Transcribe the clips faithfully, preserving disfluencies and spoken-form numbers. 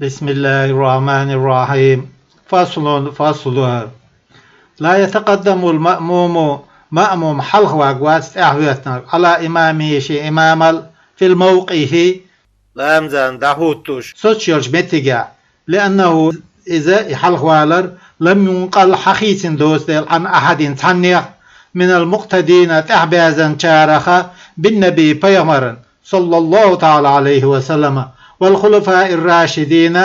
بسم الله الرحمن الرحيم. فصل، فصل. لا يتقدم المأموم، маъмум хьалха вагӀаш вац тӀаьхьа хӀоьттинарг, على إمامه, шен имамал, في الموقف, ламазан дӀахӀуттуш, соцуш йолчу меттигехь, لأنه, иза, и хьалха валар, لم ينقل, хьахийцина доцу дела, عن أحد, цхьаннех, من المقتدين, тӀаьхьабаьзначарех, بالنبي, пайхамарна, صلى الله تعالى عليه وسلم، والخلفاء الراشدين,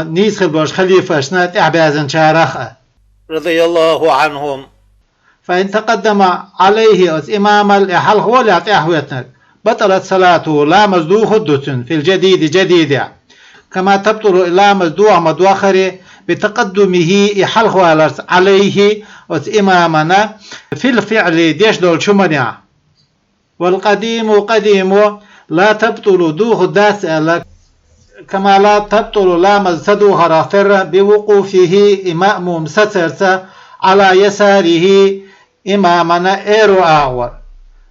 нийса хилла болчу халифашна тӀаьхьабаьзначарех а, رضي الله عنهم. فإن تقدم عليه, оцу имамал и хьалха волехь тӀаьхьа хӀоьттинарг, بطلت صلاته, ламаз дохур ду цуьнан, في الجديد, жадидехь. كما تبطل, и ламаз дохьа ма доххура, بتقدمه, и хьалха валарца, عليه, оцу имамана, في الفعل, деш долчу хӀуманехь. والقديم, къадимо, لا تبطل, дохур дац аьлла, كما لا تبطل, ламаз ца дохарх терра, بوقوفه, и маъмум сацарца, على يساره, имамана эро агӀор.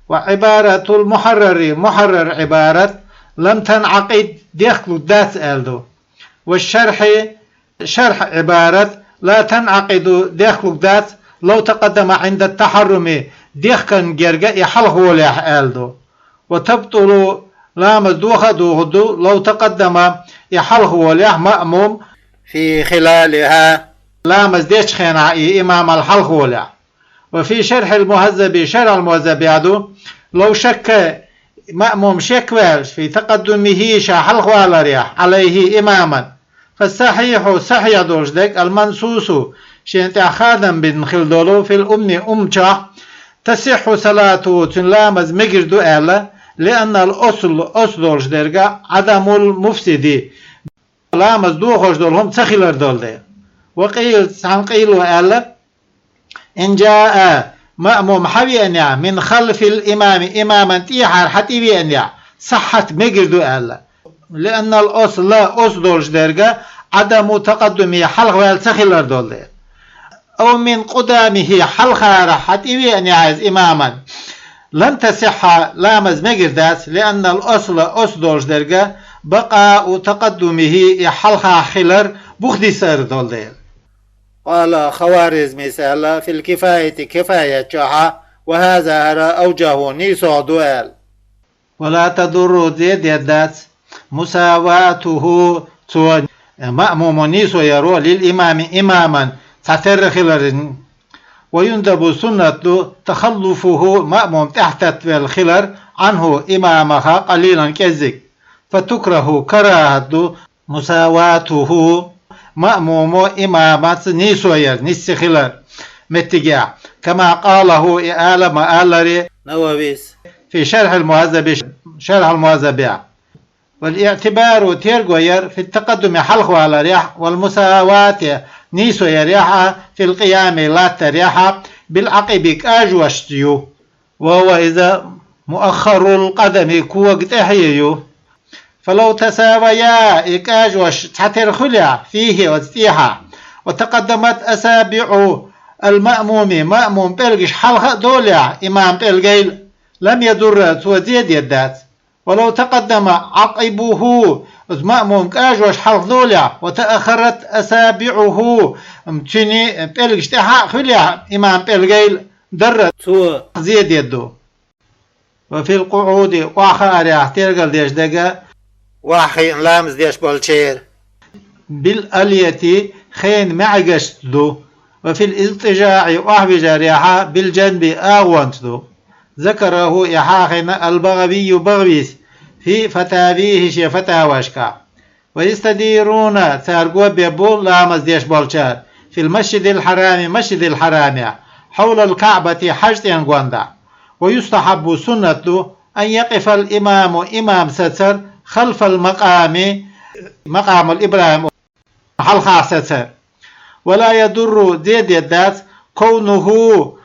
وعبارة المحرر, мухьаррар Ӏибарат, لم تنعقد, дехкалур дац аьлла ду. والشرح, шархь Ӏибарат, لا تنعقد, дехкалур дац, لو تقدم عند التحرم, дехкан герга и хьалха волехь аьлла ду. وتبطل, ламаз доха а дохур ду, لو تقدم, и хьалха волехь маъмум, في خلالها, ламаз дечу хенахь и имамал хьалха волехь. وفي شرح المهذب, шархь ал-Мухьаззабехь ду, لو شك, маъмум шек ваьлча, في تقدمه, ша хьалха валарехь, عليه, имаман, فالصحيح, сахьихь долуш дерг, المنصوص, шена тӀехь хадам бина хилла долу, في الأم, уммачохь, تصح صلاته, цуьнан ламаз мегар ду аьлла, لأن الأصل, оцу долуш дерг, عدم المفسد, ламаз дохош долу хӀума ца хилар долу дела. وقيل, цхьана къайло аьлла, إن جاء, маъмум хьавеанехь, من خلف الإمام, имаман тӀехьара хьатӀевеанехь, صحت, мегар ду аьлла. لأن الأصل, оцу долуш дерг, عدم تقدمه, хьалха ваьлла ца хилар долу дела. أو من قدامه, хьалхара хьатӀевеанехь иза имаман, لم تصح, ламаз мегар дац, لأن الأصل, оцу долуш дерг, بقاء تقدمه, и хьалха хилар бухдисар долу дела. قال الخوارزمي, аьлла, في الكفاية, кифаят чохь, وهذا, хӀара, أوجه, нийсо ду аьлла. ولا تضر, зе дер дац, مساواته, цо, маъмумо нийсо яро, للإمام, имаман, цхьатерра хиларна. ويندب, суннат ду, تخلفه, маъмум тӀаьхьататтавелла хилар, عنه, имамах, قليلا, кӀеззиг. فتكره, карахӀат ду, مساواته, маъмумо имамаца нийсо яр, нисса хилар меттигехь, كما قاله, и ала ма-аллара, Нававис, في شرح المهذب, шархь ал-Мухьаззабехь. والاعتبار, терго яр, في التقدم, хьалха валарехь, والمساواة, нийсо ярехь, في القيام, латтарехь, بالعقب, кӀажошца ю. وهو, иза, مؤخر القدم, кога тӀаьхье ю. فلو تساويا, и кӀажош цхьатера хуьлехь, فيه, оцу тӀехьа, وتقدمت أصابع المأموم, маъмум пӀелгаш хьалха а долехь, имам пӀелгал, لم يضر, цо зе дер дац. ولو تقدم عقبه, оцу маъмум кӀажош хьалха долехь, وتأخرت أصابعه, цуьнан пӀелгаш тӀаьхьа а хуьлехь, имам пӀелгал, ضر, цо зе дер ду. وفي القعود, охьахаарехь, тергалдеш дерг, охьахиъна ламаз деш болчеран, بالألية, хенан маьӀигашца ду. وفي الاضطجاع, охьавижарехь, بالجنب, агӀонца ду. ذكره, и хьахийна, البغوي, БагӀавис, في فتاويه, шен фатавашкахь. ويستديرون, цара го беш бу ламаз деш болчара, في المسجد الحرام, Масжидил Хьарамехь, حول الكعبة, хьаьж-цӀен гондахь. ويستحب, суннат ду, أن يقف الإمام, имам сацар, خلف المقام, макъамул Ибрахим, хьалха сацар. ولا يضر, зе дер дац, كونه,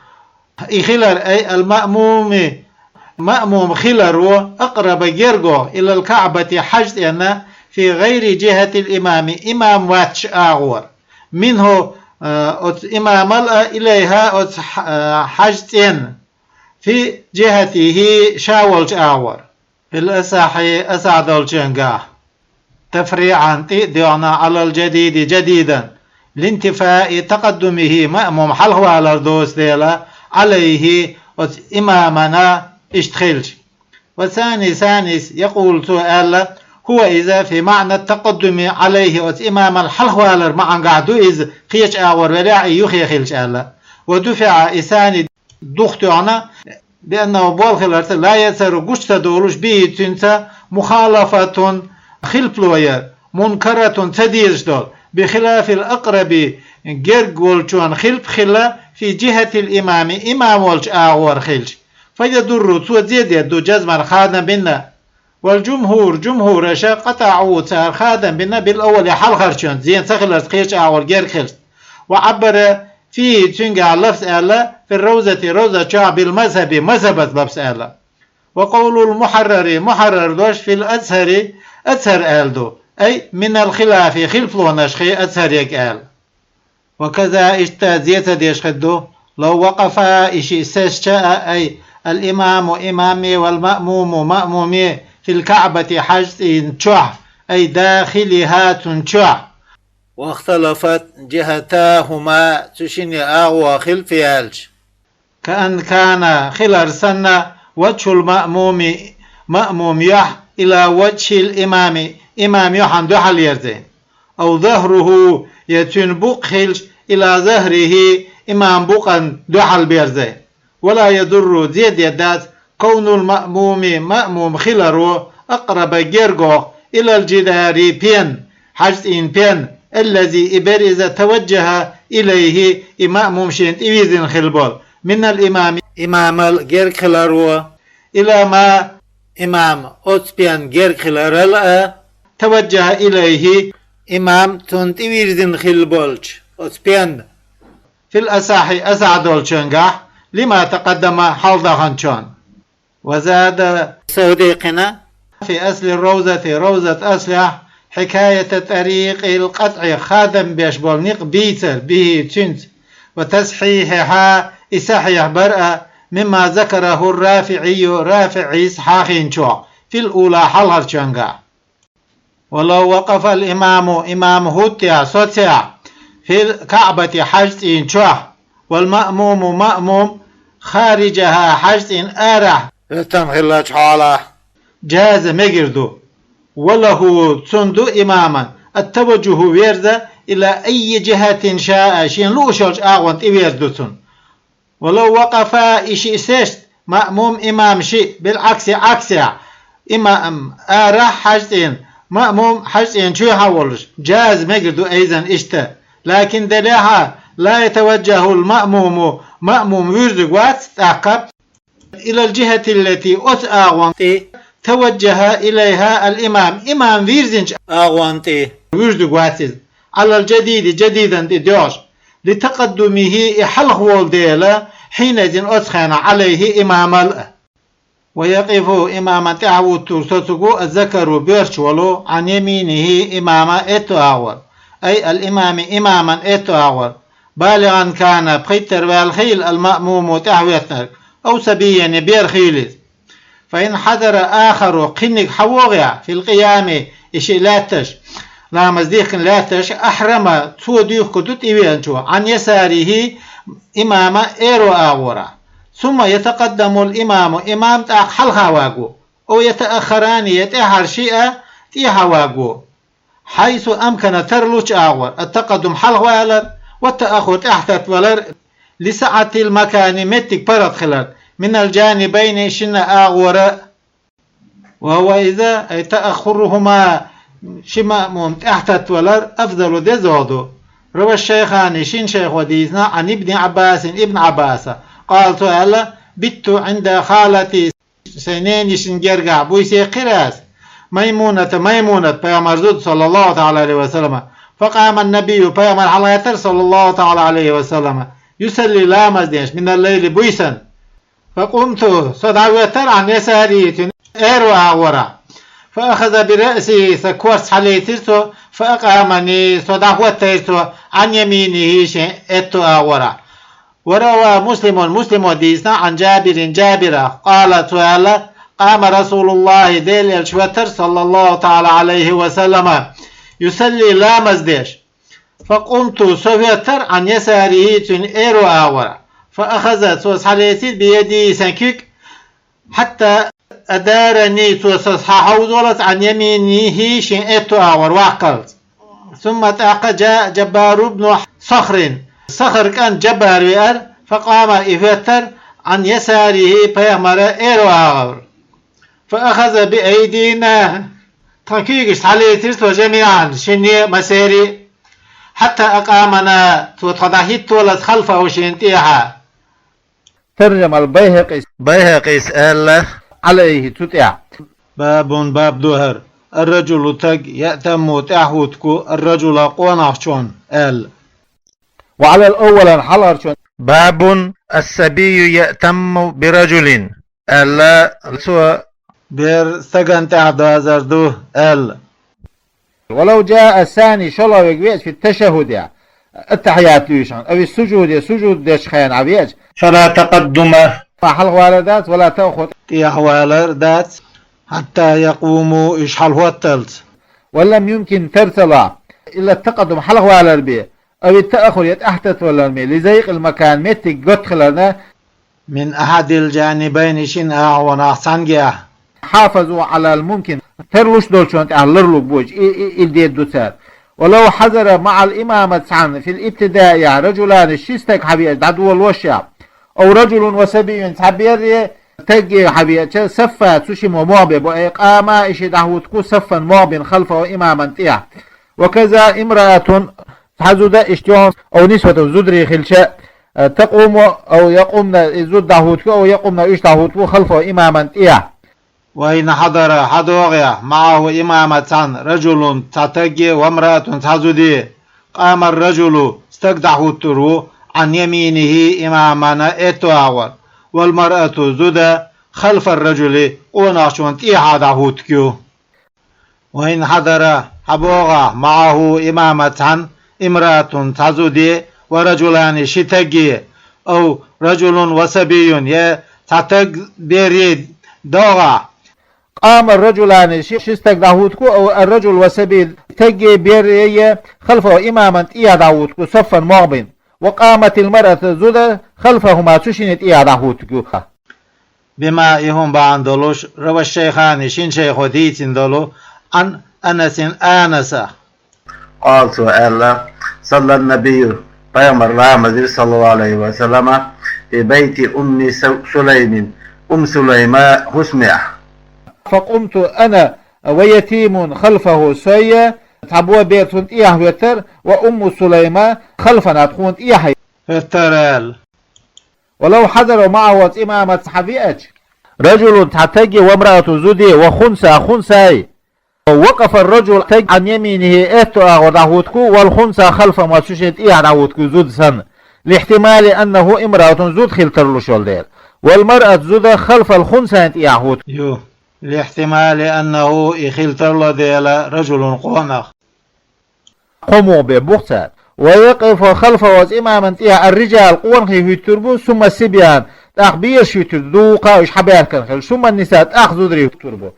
и хилар, أي المأموم, маъмум хиларо, أقرب, герго, إلى الكعبة, хьаьж-цӀенна, في غير جهة الإمام, имам ваьтташ агӀор, منه, а, оцу имамал а, إليها, оцу хьа-, а, хьаьж-цӀенна, في جهته, ша волчу агӀор. في الأصح, асахь долчуьнгахь. تفريعا, тӀе а доьгӀна, على الجديد, жадидан, لانتفاء تقدمه, маъмум хьалхавалар доцу дела, عليه, оцу имамана, иштта хилча. والثاني, ثانيس, يقول, цо аьлла, هو, иза, في معنى التقدم عليه, оцу имамал хьалхавалар маӀангахь ду иза, кхечу агӀор велахь а, и юххе хилча аьлла. ودفع, и ثاني духатоьхна, بأنه, болх хиларца, لا يظهر, гучу ца долуш, به, цуьнца, مخالفة, хилпало яр, منكرة, ца дезаш долу, بخلاف الأقرب, герга волчунна хилп хилла, في جهة الإمام, имам волчу агӀор хилча. فيضر, цо зе дер ду, جزما, хадам бина. والجمهور, жумхӀураша, قطعوا, цара хадам бина, بالأول, хьалхарчунна, зен ца хиларца кхечу агӀор герга хилча. وعبر فيه, цуьнгахь лафз аьлла, في الروضة, ровза чохь, بالمذهب, мазхабаца лафз аьлла. وقول المحرر, мухьаррар дош, في الأزهر, Азхар аьлла ду, أي من الخلاف, хилпалонаш хи Азхарега аьлла. وكذا, иштта зе ца деш хир ду, لو وقفا, и шиъ сесча а, أي الإمام, имаме, والمأموم, маъмуме, في الكعبة, хьаьж цӀийна чохь, أي داخلها, цуьнан чохь. واختلفت جهتاهما, цу шинна агӀо хилпа яьлча. كأن كان, хилар санна, وجه المأموم, маъмум юьхь, إلى وجه الإمام, имам юьхьан дуьхьал ерзайна. أو ظهره, я цуьнан букъ хилча, إلى ظهره, имам букъан дуьхьал берзайна. ولا يضر, зе дер дац, كون المأموم, маъмум хиларо, أقرب, гергох, إلى الجدار, пен, хьаьж цӀийна пен, الذي, и бер иза, توجه إليه, и маъмум шена тӀевирзина хилла болу, من الإمام, имамал герга хиларо, إلى ما, имам оцу пен герга хиларал а, توجه إليه, имам цунна тӀевирзина хилла болчу оцу пенна. في الأصح, асахь долчуьнгахь, لما تقدم, хьалдаханчунна. وزاد, сов декхина, في أصل الروضة, ровзат аслехь, حكاية طريق القطع, хадам беш болу некъ бийцар, به, цуьнца, وتصحيحها, и сахьихь бар а, مما ذكره الرافعي, РафиӀис хьахийначохь, في الأولى, хьалхарчуьнгахь. ولو وقف الإمام, имам хӀуттехь, соцехь, في الكعبة, хьаьж цӀийна чохь, والمأموم, маъмум, خارجها, хьаьж цӀийна арахь, хӀоьттина хиллачу хьолахь, جاز, мегар ду, وله, цунна ду, имаман, التوجه, верза, إلى أي جهة شاء, шена лууш йолчу агӀонна тӀеверза ду цунна. ولو وقفا, и шиъ сесча, маъмум, имам, шиъ, بالعكس, Ӏаксехь, имам арахь хьаьж цӀийна, маъмум хьаьж цӀийна чоьхьа а волуш, جاز, мегар ду, أيضا, иштта. لكن, делахь а, لا يتوجه المأموم, маъмум вуьрзиг вац, тӀаккха, إلى الجهة التي, оцу агӀонна тӀе, توجه إليها الإمام, имам вирзинчу агӀонна тӀе вуьрзиг вац иза, على الجديد, жадидан тӀе доьгӀуш, لتقدمه, и хьалха волу дела, حينئذ, оцу хенахь, عليه, имамал а. ويقف, имаман тӀаьхьа вуттур соцуг ву, الذكر, боьрша волу, عن يمينه, имама аьтту агӀор, أي الإمام, имаман аьтту агӀор, بالغا كان, пхийттара ваьлла хилла, المأموم, тӀаьхьахӀоьттинарг, أو صبيا, я бер хилла иза. فإن حدر آخر, кхинниг хьавогӀехь, في القيام, и шиъ лаьтташ, ламаз дихкина лаьтташ, أحرم, цо дуьйхур ду тӀевеанчо, عن يساره, имама аьрру агӀорахь. ثم يتقدم الإمام, имам тӀаккха хьалха вагу, أو يتأخران, я тӀаьхьара шиъ а тӀехьа вагу. حيث أمكن, тарлучу агӀор, التقدم, хьалхавалар, والتأخر, тӀаьхьататтавалар, لسعة المكان, меттиг паргӀат хиларна, من الجانبين, шина агӀора а. وهو, иза, أي تأخرهما, ши маъмум тӀаьхьататтавалар, أفضل, деза ду. روى الشيخان, шина шайхо дийцина, عن ابن عباس, Ибн Ӏаббаса, قال, цо аьлла, بت عند خالتي, сайн ненан йишин гергахь буьйса яьккхира ас, Маймуната, Маймунат, пайхамар зуда, صلى الله تعالى عليه وسلم. فقام النبي, пайхамар хьалагӀаттара, صلى الله تعالى عليه وسلم, يصلي, ламаз деш, من الليل, буьйсанна. فقمت, со дӀахӀоьттира, عن يساره, цуьнан аьрру агӀорахь. فأخذ برأسي, сан корта хьалийцира цо, فأقامني, со дӀахӀоттайра цо, عن يمينه, шен аьтту агӀорахь. وروى مسلم, Муслимо дийцина, عن جابر, Жабирах, قال, цо аьлла, قام رسول الله, Делан элча хӀоьттар, صلى الله تعالى عليه وسلم, يصلي, ламаз деш. فقمت, со хӀоьттар, عن يساره, цуьнан аьрру агӀора. فأخذ, цо схьалецира, بيدي, сан куьг, حتى أدارني, цо со схьахьовзалц, عن يمينه, шен аьтту агӀора ваккхалц. ثم, тӀаккха, جاء جبار بن صخر, Сахар кӀант Джаббар веара, فقام, и хӀоьттар, عن يساره, пайхамара аьрру агӀора. فأخذ بأيدينا, тхан куьйгаш схьалецира цо, جميعا, шинне а, массеран а, حتى أقامنا, цо тхо дӀахӀитталц, خلفه, шена тӀехьа. ترجم البيهقي, Байхьакъис аьлла, عليه, цу тӀехь. باب, баб ду хӀара, الرجل, стаг, يأتم, тӀаьхьахӀуттаргва, الرجل, къонахчунна, аьлла. وعلى الأول, хьалхарчунна. باب الصبي يأتم برجل, аьлла, цо бер стагана тӀаьхьадозар ду, аьлла. ولو جاء الثاني, шолгӀа верг веача, في التشهد, аттахьият луьйш хана, أو السجود, сужуд дечу хенахь веача, فلا تقدم, хьалхавалар дац, ولا تأخر, тӀехьавалар дац, حتى يقوموا, уьш хьалахӀотталц. وإن لم يمكن, тар ца ло, إلا التقدم, хьалхавалар бен, أو التأخر, я тӀаьхьататавалар бен, لضيق المكان, меттиг готта хиларна, من أحد الجانبين, шина агӀонах цхьаьнгахь. حافظوا على الممكن, тарлуш долчунна тӀехь ларлуш боцуш, и, и, и дедда ду цара. ولو حضر مع الإمامة цхьаьна في الابتداء رجلان, ши стаг хьавеача, дӀадолалуш, أو رجل وصبي, цхьа бере, стаге хьавеача, صفا, цу шимма могӀа бен бу, أي قاما, и шиъ дӀахӀуттаргва, صفا, могӀа бина, خلفه, имамана тӀехь. وكذا امرأة, цхьа зуда, иштта йогӀу, أو نسوة, зударий хилча, تقوم أو يقمن, и зуда дӀахӀуттаргва, أو يقمن, уьш дӀахӀуттаргва, خلفه, имамана тӀехь. وإن حضر, хьадогӀехь, معه, имамаца цхьаьна, رجل, цхьа стаге, وامرأة, цхьа зуде, قام الرجل, стаг дӀахӀуттур ву, عن يمينه, имамана аьтту агӀор, والمرأة, зуда, خلف الرجل, къонахчунна тӀехьа дӀахӀуттаргья. وإن حضر, хьабогӀахь, معه, имамаца цхьаьна, امرأة, цхьа зуде, ورجلان, ши стаге, أو رجل وصبي, я цхьа стаг, бере догӀахь. قام الرجلان, ши, ши стаг дӀахӀуттаргва, أو الرجل والصبي, стаге, бере, خلفه, имамана тӀехьа дӀахӀуттаргва, صفا, могӀа бина. وقامت المرأة, зуда, خلفهما, цу шинна тӀехьа дӀахӀуттаргва. بما, и хӀума бахьана долуш, روى الشيخان, шина шайхо дийцина долу, عن أنس, Анаса. قال, цо аьлла, صلى النبي, пайхамар ламаз дира, صلى الله عليه وسلم, في بيت أم س-, سليم, Умму Сулайма хӀусамехь. فقمت أنا ويتيم خلفه, со а, цхьа бо бер цунна тӀехьа хӀоьттира, وأم سليمة خلفنا, тхуна тӀехьа хӀоьттира аьлла. ولو حضر معه, оцу имамаца цхьа веача, رجل, цхьа стаге, وامرأة, зуде, وخنثى, хӀунсай. ووقف الرجل, стаг, عن يمينه, аьтту агӀор дӀахӀуттаргва, والخنثى خلفهما, цу шинна тӀехьа дӀахӀуттаргва, зуда санна. لاحتمال أنه امرأة, зуда хила тарлуш йолу дела. والمرأة, зуда, خلف الخنثى, тӀехьа хӀуттаргва. Ю. لاحتمال أنه, и хила тарло дела, رجل, къонах. Кхо могӀа бен бу-кх цара. ويقف خلفه, оцу имамана тӀехьа, الرجال, къонахий хӀуьттур бу, ثم الصبيان, тӀаккха бераш хӀуьттур ду, дуккха а уьш хьабаьхкина хилча, ثم النساء, тӀаккха зударий хӀуттур бу.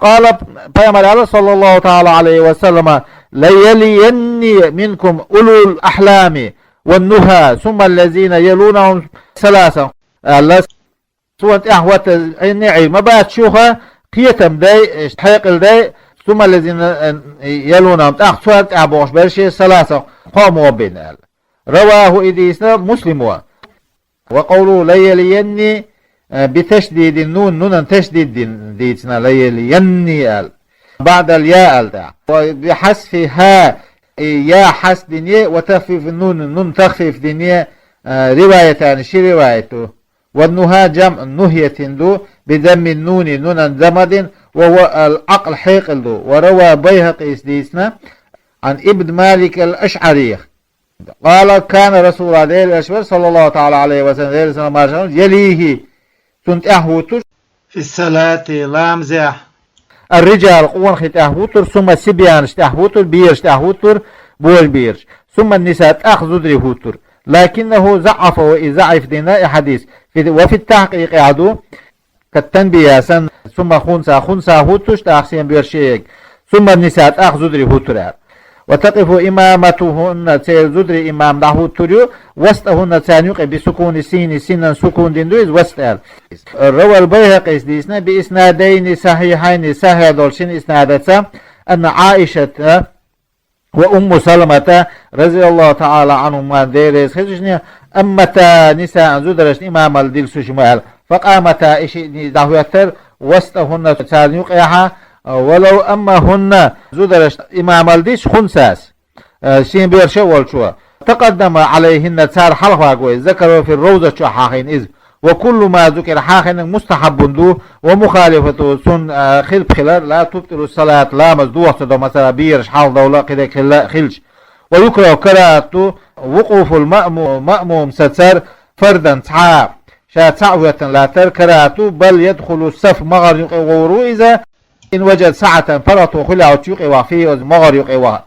قال, пайхамар аьлла, صلى الله تعالى عليه وسلم: ليليني منكم أولو الأحلام والنهى، ثم الذين يلونهم ثلاثا. Аьлла, суна тӀаьхьа хӀоттар Ӏийна Ӏийр ма бац шуьха, кхетам дай, хьекъал дай, ثم الذين يلونهم, тӀаккха царна тӀаьхьа бохуш берш, ثلاثا, кхо могӀа бен аьлла. رواه, и дийцина Муслимо. وقوله ليليني, э, بتشديد النون, нунан ташдид дина дийцина, ليليني аьлла. بعد الياء аьлла тӀаккха. وبحذفها, и я хьазф дине, وتخفيف النون, нун тахфиф дине, э, риваятани, ши риваят ду. والنهى جمع نهية ду, بضم النون, нунан дамма дина, وهو العقل, хьекъал ду. وروى البيهقي, дийцина, عن ابن مالك الأشعري. قال: كان رسول الله, Делан элча вара, صلى الله تعالى عليه وسلم, Делан салам маршалла, يليه, цунна тӀаьхьа хӀуттуш, في الصلاة, ламазехь, الرجال, къонахий тӀаьхьа хӀуттур, ثم الصبيان, тӀаьхьа хӀуттур, бераш тӀаьхьа хӀуттур, божабераш, ثم النساء, тӀаккха зударий хӀуттур. لكنه ضعفه, и заӀиф дина и хьадис. في, وفي التحقيق, а ду, Ат-танбия санна, сумма хунса, хунса хӀуттуш, тӀаккха сен боьрша йолча. Сумма ниса, тӀаккха зударий хӀуттур аьлла. وتقف إمامتهن, церан зударий имам дӀахӀуттур ю, وسطهن, царна юкъе, بسكون السين, синан сукун дина ду иза, وسط аьлла. رواه البيهقي, дийцина, بإسنادين صحيحين, сахьихь долча шин иснадаца, أن عائشة وأم سلمة رضي الله تعالى عنهما, Дела реза хилва шоана, أمتا نساء, зударашна имамалла дилла цу шимма аьлла. فقامتا, и шиъ дӀахӀоьттар, وسطهن, царна юкъехьа, ولو أمهن, зударашна имамалла дича хунсас, э, шен боьрша а волчо. تقدم عليهن, цар хьалха ваго иза, ذكره في الروضة чу хьахийна иза. وكل ما ذكر, хьахиннарг مستحب ду, ومخالفته, цунна, а, хилаф хилар, لا تبطل الصلاة, ламаз дохац цо, масала, бераш хьалха довла, кхидерг хилла, хилча. ويكره, карахӀат ду, وقوف المأموم, маъмум сацар, فردا, цхьа, ша цхьаъ хӀоьттина латтар, карахӀат ду, بل يدخل الصف, могӀара юкъе гӀовр ву иза, إن وجد سعة, паргӀато хуьлийча юкъе ваха, فيه, могӀара юкъе ваха.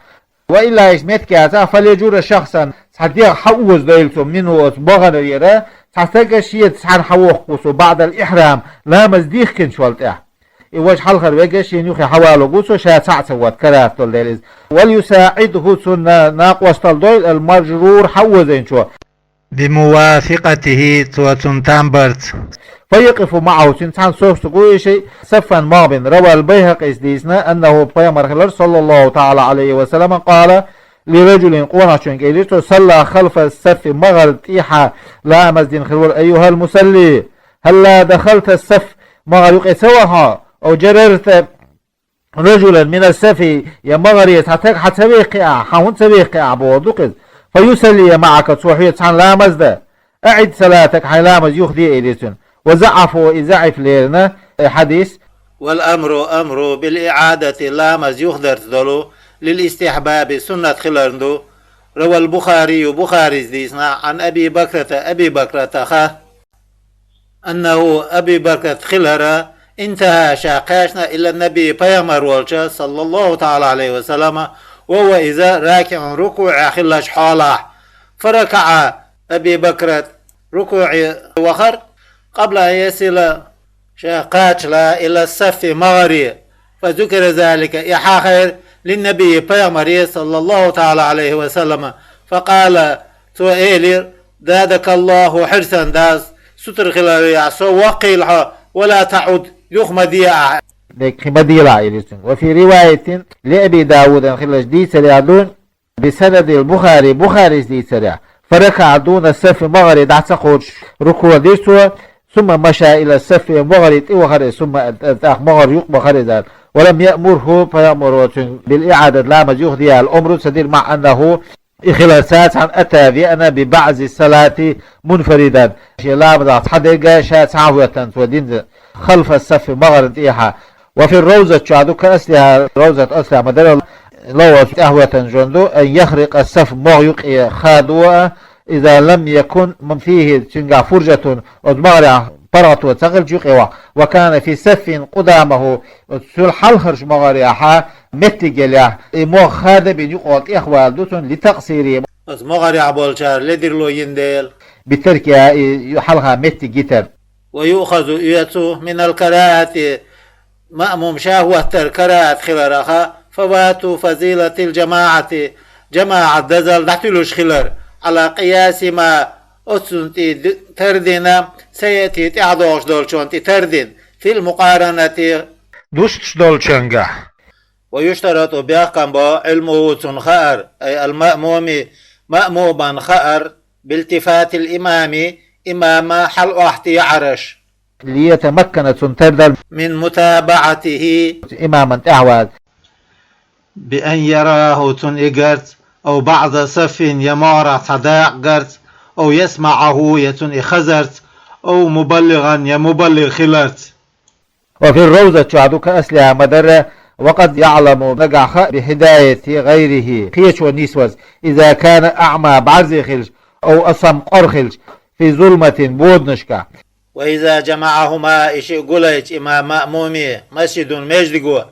وإلا, иштта меттиг яцахь, فليجر شخصا, цхьа дегӀ хьаозадойла цо, منه, оцу могӀарера, цхьа стаг шеца цхьана хьавоккхаргва цо, بعد الإحرام, ламаз дихкинчул тӀехьа. И важа хьалхара верг шена юххе хьаваларгва цо, ша цхьаъ ца вотта, карахӀат долу дела иза. وليساعده, цунна накъосталла дойла, المجرور, хьаозийначо. بموافقته, цо цунна там барца. فيقف معه, цуьнца цхьана сов стаг ву и шиъ, صفا, могӀа бина. رواه البيهقي, дийцина, أنه, пайхамар хилар, صلى الله تعالى عليه وسلم, قال لرجل, къонахчуьнга элира цо, صلى خلف الصف, могӀара тӀехьа ламаз дина хир вара, أيها المصلي، هلا دخلت الصف, могӀара юкъе ца ваха хьо, أو جررت رجلا من الصف, я могӀаре цхьа стаг хьа ца вехкхи ахь, хьан хӀунда ца вехкхи ахь, бохург ду-кх иза. فيصلي معك, цо хьоьца цхьана ламаз дан. أعد صلاتك, хьайн ламаз юхаде, элира цуьнга. وضعفه, и заӀиф лерина, э, хьадис. والأمر, амру, بالإعادة, ламаз юхадарца долу, للاستحباب, суннат хиларна ду. رواه البخاري, Бухарис дийцина, عن أبي بكرة, Аби Бакрата, أنه, Аби Бакрат хилара, انتهى, ша кхаьчна, إلى النبي, пайхамар волча, صلى الله تعالى عليه وسلم, وهو, иза, راكع, рукуӀехь хиллачу хьолахь. فركع, Аби Бакрат рукуӀе вахара, قبل أن يصل, ша кхаччалц, إلى الصف, могӀаре. فذكر ذلك, и хьахийра, للنبي, пайхамаре, صلى الله تعالى عليه وسلم. فقال, цо элира: زادك الله حرصا, Дала сутара хиларехь со воккхийла хьо, ولا تعد, юха ма де ахь. Дерг кхин ма делахь, элира цуьнга. وفي رواية لأبي داود, хиллачу дийцарехь ду, بسند البخاري, Бухарис дийцарехь, فركع دون الصف, могӀаре дӀа ца кхочуш рукуӀ дира цо, ثم مشى إلى الصف, могӀаре тӀе вахара иза, ثم, тӀаккха могӀара юкъа вахара иза. ولم يأمره, пайхамаро цуьнга, بالإعادة, ламаз юхаде аьлла омра ца дира, مع أنه, и хиларца цхьаьна, أتى, веана, ببعض الصلاة منفردا, шен ламазах цхьа дерг ша цхьаъ хӀоьттина цо дина, خلف الصف, могӀарна тӀехьа. وفي الروضة чохь ду, كأصلها, Равзат аслехь ма-дарра, ловза тӀаьхьахӀоьттина жон ду, أن يخرق الصف, могӀа юкъе хадо а, إذا لم يكن فيه, цуьнгахь, فرجة, оцу могӀарехь паргӀато ца хилча юкъе ваха. وكان في صف قدامه, оцу цуьнан хьалхарчу могӀарехь меттиг елахь, и могӀа хада а бина юкъахь тӀехвала ду цунна, لتقصيره, оцу могӀарехь болчара ледарло йина дела. بتركها, и хьалха меттиг йитар. ويؤخذ, оьцу, من الكراهة, маъмум ша хӀоттар карахӀат хиларах, فوات فضيلة الجماعة, жамаӀат дозалла дӀатуьллуш хилар, على قياس ما, оцунна тӀе д-, тардина, سيأتي, тӀаьхьа догӀуш долчунна тӀе тардина, في المقارنة, дустуш долчуьнгахь. ويشترط, бехкам бо, علمه, цунна хаар, أي المأموم, маъмуман хаар, بالتفات الإمام, имама хьалаохьатаьӀараш. ليتمكن, цунна тардала, من متابعته, имаман тӀаьхьаваза. بأن يراه, цунна и гарца, أو بعض صف, я могӀарах цхьа дакъа гарца, أو يسمعه, я цунна и хазарца, أو مبلغا, я мубаллигӀ хиларца. وفي الروضة чохь ду, كأصلها ма-дарра, وقد يعلم, нагахь хаьа, بهداية غيره, кхечо нисваза, إذا كان أعمى, бӀарзе хилча, أو أصم, къора хилча, في ظلمة, боданашкахь. وإذا جمعهما, и шиъ гулайча, имам, маъмуме, مسجد, маьждиго,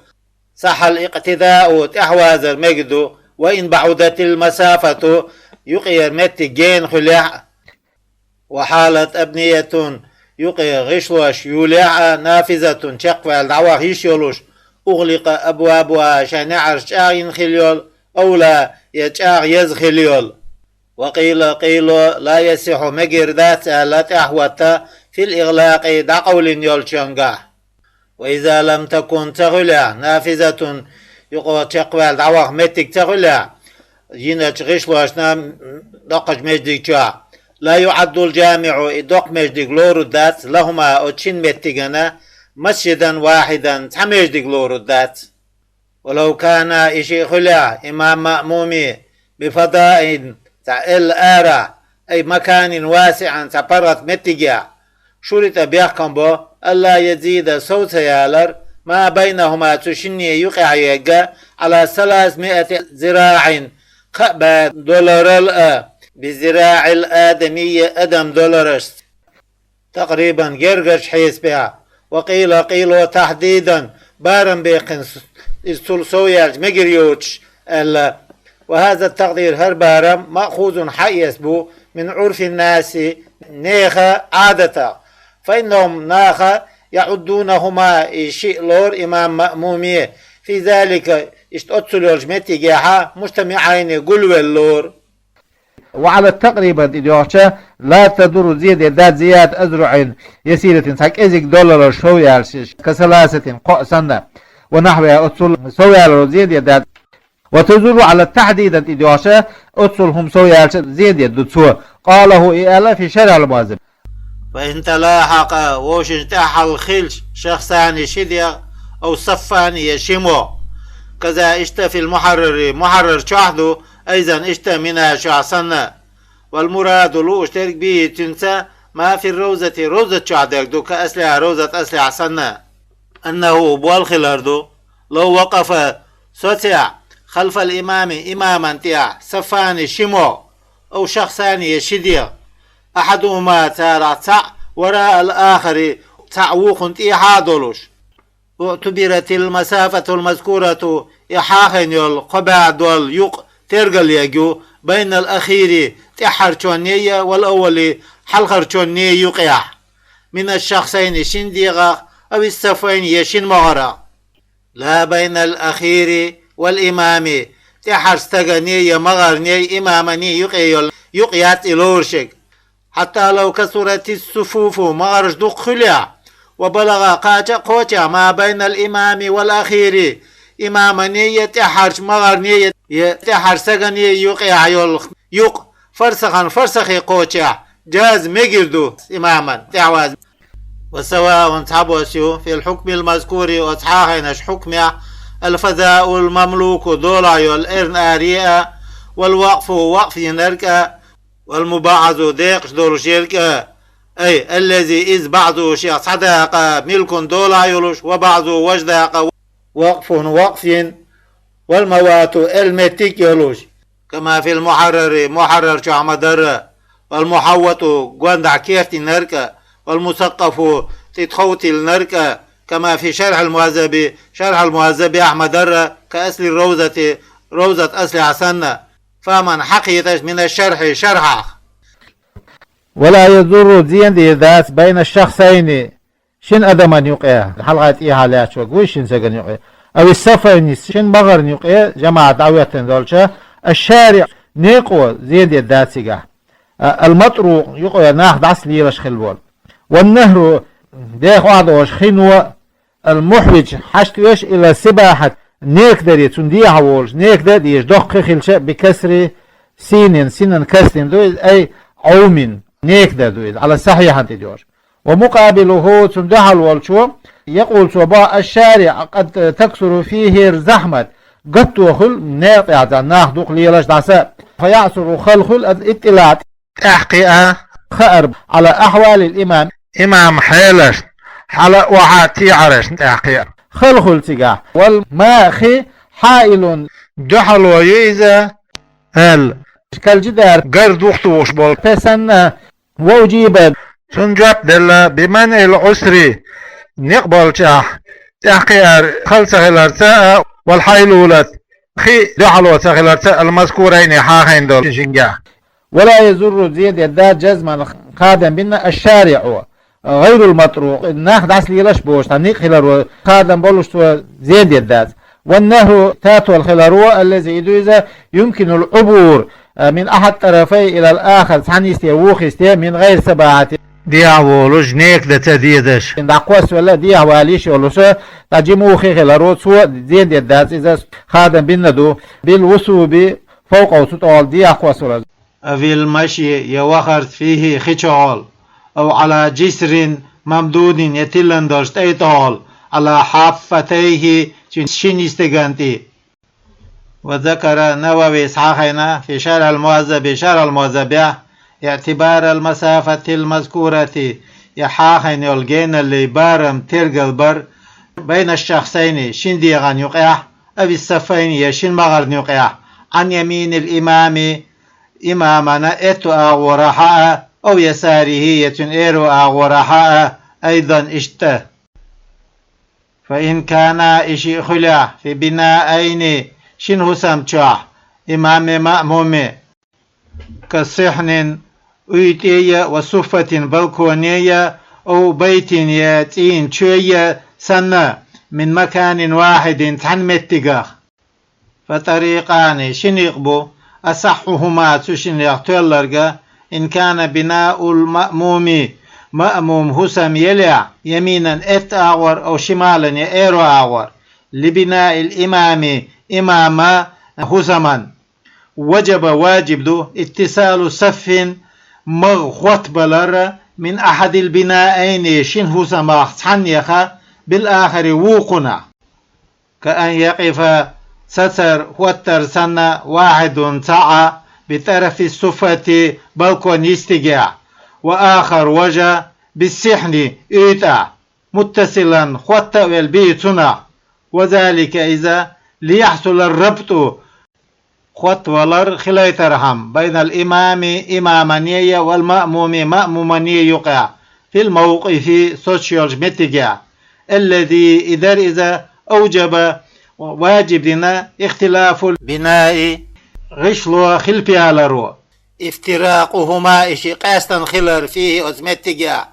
صح الاقتداء, тӀаьхьавазар мегар ду, وإن بعدت المسافة, юкъера меттиг гена хуьлехь а. وحالت أبنية, юкъе гӀишлош юлехь а, نافذة чекхваьлла дӀаваха йиш йолуш, أغلق أبوابها шайн неӀарш чӀагӀйина хила йолу, أو لا я чӀагӀъеза хила йолу. وقيل къийла لا يصح мегар дац аьлла тӀаьхьахӀотта في الإغلاق дӀакъовлина йолчуьнгахь. وإذا لم تكن ца хуьлехь نافذة юкъе чекхваьлла дӀаваха меттиг ца хуьлехь, йиначу гӀишлошна доккхачу междиг чохь, لا يعد الجامع и доккха междиг лорур дац لهما оцу шина меттигана مسجدا واحدا цхьа междиг лорур дац. ولو كانا и шиъ хуьлехь имам маъмуми بفضاء цхьа элла арахь, أي مكان واسع цхьа паргӀат меттигехь, شرط бехкам бо ألا يزيد сов ца ялар ما بينهما цу шинне юкъехь ерг على ثلاثمائة ذراع кхаа бӀе доларал а, بذراع الآدمي адам доларашца. تقريبا гергарчу хьесапехь, وقيل къийла تحديدا барам баьккхина, иза цул сов яьлча мегар йоцуш аьлла. وهذا التقدير хӀара барам مأخوذ хьаэца бу من عرف الناس нехан Ӏадатах, فإنهم наха يعدونهما и шиъ лору имам маъмуме في ذلك иштта оццул йолчу меттигехьа مجتمعين гулвелла лору. وعلى تقريبا тӀедоьгӀча لا تضر зен дер дац زيادة أذرع يسيرة цхьа кӀезиг доларал сов яьлча, كثلاثة кхоъ санна, ونحوها оццул сов яларо зен дер дац. وتضر على تحديدا тӀедоьгӀча оццул хӀума сов яьлча зен дер ду цо. قاله и аьлла في شرح المهذب. فإن تلاحقا вовшашна тӀаьххьара хилча شخصان ши дегӀ أو صفان я ши могӀа. كذا иштта في المحرر мухьаррар чохь ду, أيضا иштта منها шуьгахь санна. والمراد лууш дерг به цуьнца ما في الروضة ровзат чохь дерг ду كأصلها ровзат аслехь санна. أنه болх хилар ду لو وقف соцехь خلف الإمام имаман тӀехь صفان ши могӀа أو شخصان я ши дегӀ أحدهما царах цхьаъ وراء الآخر цхьаъ вукхунна тӀехьа а долуш. اعتبرت المسافة المذكورة и хьахийна йолу кхо бӀе долу юкъ тергал ерг ю بين الأخير тӀаьххьарчуннеи والأول хьалхарчуннеи юкъехь من الشخصين шина дегӀах أو الصفين я шина могӀарах. لا بين الأخير والإمام тӀаьххьара стагане я магӀарне имамане юкъе йолу юкъ яц и лоруш ерг. حتى لو كثرت الصفوف магӀарш дукха хуьлехь وبلغ кхача а кхочехь ما بين الإمام والأخير имамане я тӀаьххьарчу магӀарне я тӀаьххьара стагане юкъехь йолу юкъ فرسخا фарсахе кхочехь جاز мегар ду имаман тӀаьхьаваза. وسواء цхьабосса ю في الحكم المذكور оцу хьахийнарчу хьукмехь الفداء المملوك долахь йолу эрна аре а والوقف вакъф йинарг а والمبعض декъаш долуш ерг а أي الذي иза بعضه шех цхьа дакъа ملك долахь йолуш وبعضه важа дакъа وقف вакъф йина والموات элла меттиг а йолуш. كما في المحرر мухьаррар чохь ма-дарра والمحوط гондахь кертинарг а والمثقف тӀетхов тиллинарг а كما في شرح المهذب شرح المهذب яхь ма-дарра كأصل الروضة ровзат аслехь санна فهما хьакхеташ من الشرح шархьах. ولا يضر зен дер дац بين الشخصين шина адаман юкъе, хьалха тӀехьа лаьтташ верг вуй шина стагана юкъе, أو الصفين шина магӀарна юкъе жамаӀат дӀахӀоьттина долча الشارع некъо зен дер дац цигахь, المطروق юкъе нах дӀасалелаш хилла волу. والنهر деха охьадогӀуш хино المحوج хьаштвеш إلى السباحة некадаре цунна дехьа волуш некада а дезаш доккха хи хилча بكسر سين синан касдина ду иза أي عوم некадар ду иза على الصحيح тӀедоьгӀуш. ومقابله цунна дуьхьал волчо يقول цо боху الشارع قد تكثر فيه الزحمة гатто хуьлу некъа тӀехь цхьа нах дукха лелаш дӀаса فيعسر хала хуьлу الاطلاع тӀаьхьакхиа хаар على أحوال الإمام имаман хьелашна хьала а охьа а тӀехьаршна тӀаьхьакхиа хала хуьлу цигахь. والماء хи حائل дуьхьало ю иза аьлла كالجدار гар духтухуш болу пе санна. وأجيب цунна жоп делла بمنع العسر некъ болчохь тӀаьхьакхиар хала ца хиларца а والحيلولة хи дуьхьало ца хиларца а المذكورين хьахийна долу шингахь. ولا يضر зен дер дац جزما кхадам бина الشارع غير المطروق, нах дӀасалелаш боцуш, цхьа некъ хиларо, хадам болуш цо зен деддац. والنهر, татол хиларо, الذي, и ду иза, يمكن العبور من أحد الطرفين إلى الآخر, цхьана йисте вукху йисте, من غير سباحة, дехьа волуш, нека дан ца дезаш. ДӀакхоссавелла, дехьа вала йиш йолуш, цхьа жима вукху хиларо, цо зен деддац иза, хадам бина ду, بالوثوب فوقه, цу тӀехула дехьа кхоссавелла. أو المشي, я вахарца, فيه, хи чухьол, أو على جسر ممدود, я тиллина долчу тӀай тӀехула, على حافتيه, цуьнан шина йистиган тӀе. وذكر النووي, схьахайна, في شرح المهذب, Шархьул Мухьаззабехь, اعتبار المسافة المذكورة, и хьахайна йолу геналлин барам тергал бар, بين الشخصين, шина дегӀан юкъехь, أو الصفين, я шина магӀарна юкъехь, عن يمين الإمام, имамана аьтту агӀорахьа а, أو يساره, я цуьнан аьрру агӀорахьа а, أيضا, иштта. فإن كانا, и шиъ хуьлехь, في بنائين, шина хӀусам чохь, إمام ومأموم, كصحن, уьйтӀе я, وصفة, балконе я, أو بيت, я цӀийнан чоь я санна, من مكان واحد, цхьана меттигах. فطريقان, ши некъ бу, أصحهما, цу шинех тоьлларг, إن كان بناء المأموم, маъмум хӀусам елехь, يمينا, аьтту агӀор, أو شمالا, я аьрру агӀор, لبناء الإمام, имаман хӀусаман, وجب, важиб ду, اتصال صف, магӀа хӀоттабалар, من أحد البنائين, шина хӀусамах цхьаннех, بالآخر, вукхунах. كأن يقف, сацар, хӀоттар санна, واحد, цхьаъ, بطرف الصفة, балкон йистигехь, وآخر, важа, بالصحن, уьйтӀахь, متصلا, хӀотта а велла, به, цунах. وذلك, иза, ليحصل الربط, хӀоттавалар хилийтархьама, بين الإمام, имамане я, والمأموم, маъмумане юкъахь, في الموقف, соцуш йолчу меттигехь, الذي, и дара иза, أوجب, важиб дина, اختلاف البناء, гӀишло хилпаяларо, افتراقهما, и шиъ къаьстина хилар, فيه, оцу меттигехь.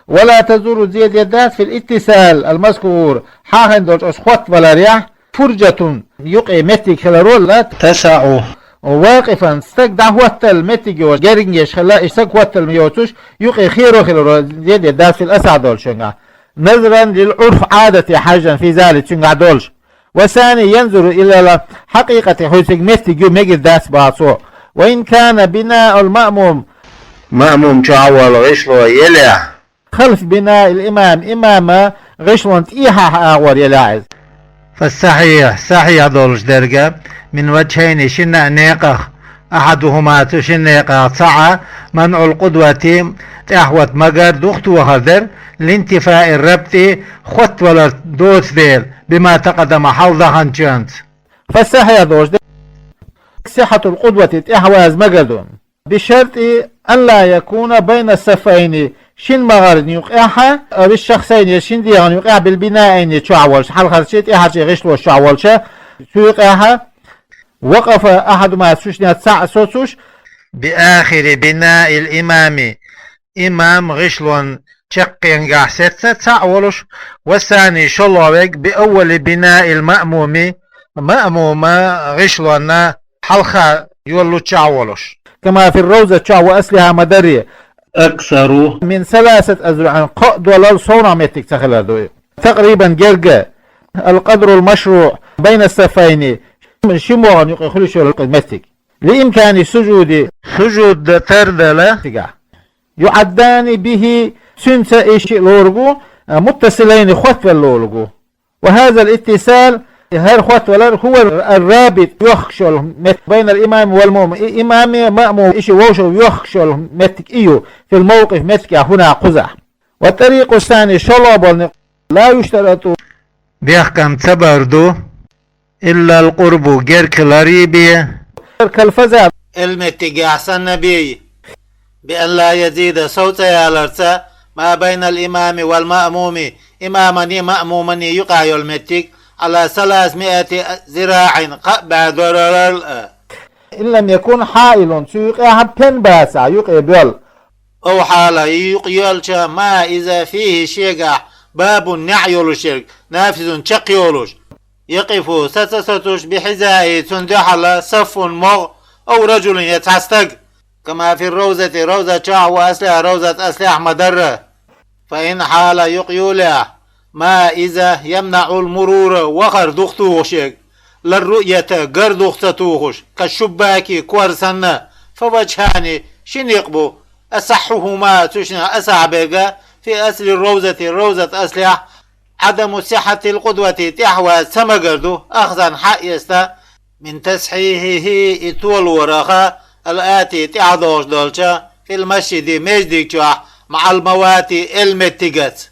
ولا تزول, зен деддац, في الاتصال المذكور, хьахийна долчу оцу хӀоттаваларехь, فرجة, юкъе меттиг хиларо, لا تسع, واقفا, стаг дӀахӀоттал меттиг йоцуш, герга еш хилла, и стаг хӀоттал йоцуш, юкъе херо хиларо, зен деддац, في الأصح, долчуьнгахь. نظرا للعرف, Ӏадате хьаьжжина, في ذلك, цуьнгахь долуш. والثاني ينظر إلى الحقيقة, хӀинца меттиг ю, мегар дац, боху цо. وإن كان بناء المأموم, маъмум чохь волу гӀишло елехь, خلف بناء الإمام, имаман гӀишлонна тӀехьа агӀор елехь иза. فالصحيح, сахьихь долуш дерг, من وجهين, шина а некъах, أحدهما, цу шина некъах цхьаъ, منع القدوة, тӀаьхьахӀотта магар, духатохар дара, لانتفاء الربط, хӀоттавалар доцу дела, بما تقدم, хьалха даханчуьнца. فالصحيح, долуш дерг, صحة القدوة, тӀаьхьаваза магар ду. بشرط أن لا يكون بين الصفين, шина магӀарна юкъехь, أو الشخصين, я шина дегӀана юкъехь, بالبنائين, чохь волуш, хьалхарчий, тӀаьхьарчий гӀишлош чохь волуш, цу юкъехь, وقف أحدهما, цу шинех цхьаъ соцуш, بآخر بناء الإمام, имаман гӀишлонна чаккхенгахь сецна цхьаъ волуш, والثاني, шолгӀа верг, بأول بناء المأموم, маъмуман гӀишлонна хьалха йоллучохь волуш. كما في الروضة чохь, وأصلها, ма-дарра, أكثر من ثلاثة أذرع, кхоъ доллал совнах меттиг ца хилар ду. تقريبا, герга, القدر المشروع بين الصفين, ши могӀан юкъе хуьлуш йолу меттиг. لإمكان السجود, сужуд дан тардала, цигахь. يعدان به, цуьнца и шиъ лоруг ву, متصلين, хӀоттавелла лоруг ву. وهذا الاتصال, хӀара хӀоттавалар, هو الرابط, йохкуш йолу меттиг, بين الإمام والمأموم, и имаме, маъмуме, и шиъ вовшах йохкуш йолу меттиг и ю, في الموقف, меттигехь, هنا, кхузахь. والطريق الثاني, шолгӀа болу некъ, لا يشترط, бехкам ца бар ду, إلا القرب, герга хилар бен, كالفزع, элметтигехь санна бен, بأن لا يزيد, сов ца яларца, ما بين الإمام والمأموم, имамане, маъмумане юкъахь йолу меттиг, على ثلاثمائة ذراع, кхаа бӀе доллал а. إن لم يكن حائل, цу юкъехь пен бацахь, юкъе боьлла. أو حال يقيلش ما إذا فيه شيقع باب نع يولوش يرق نافذ شق يولوش يقف سس ستوش بحذائه تندحل صف مغ أو رجل يتعستق كما في الروضة روضة شاه وأصلها روضة أصلها مدرة فإن حال يقيلح ما إذا يمنع المرور وخر دختوخشك للرؤية قر دخت توخش كالشباك كور سنة فوجهان شن يقبو أصحهما تشنع أصحبك في أصل الروضة روضة أصلح عدم صحة القدوة تحوى سمقردو أخذا حق يستا من تصحيحه إتول ورخا الآتي تعدوش دولشا في المسجد مجدك مع الموات المتقت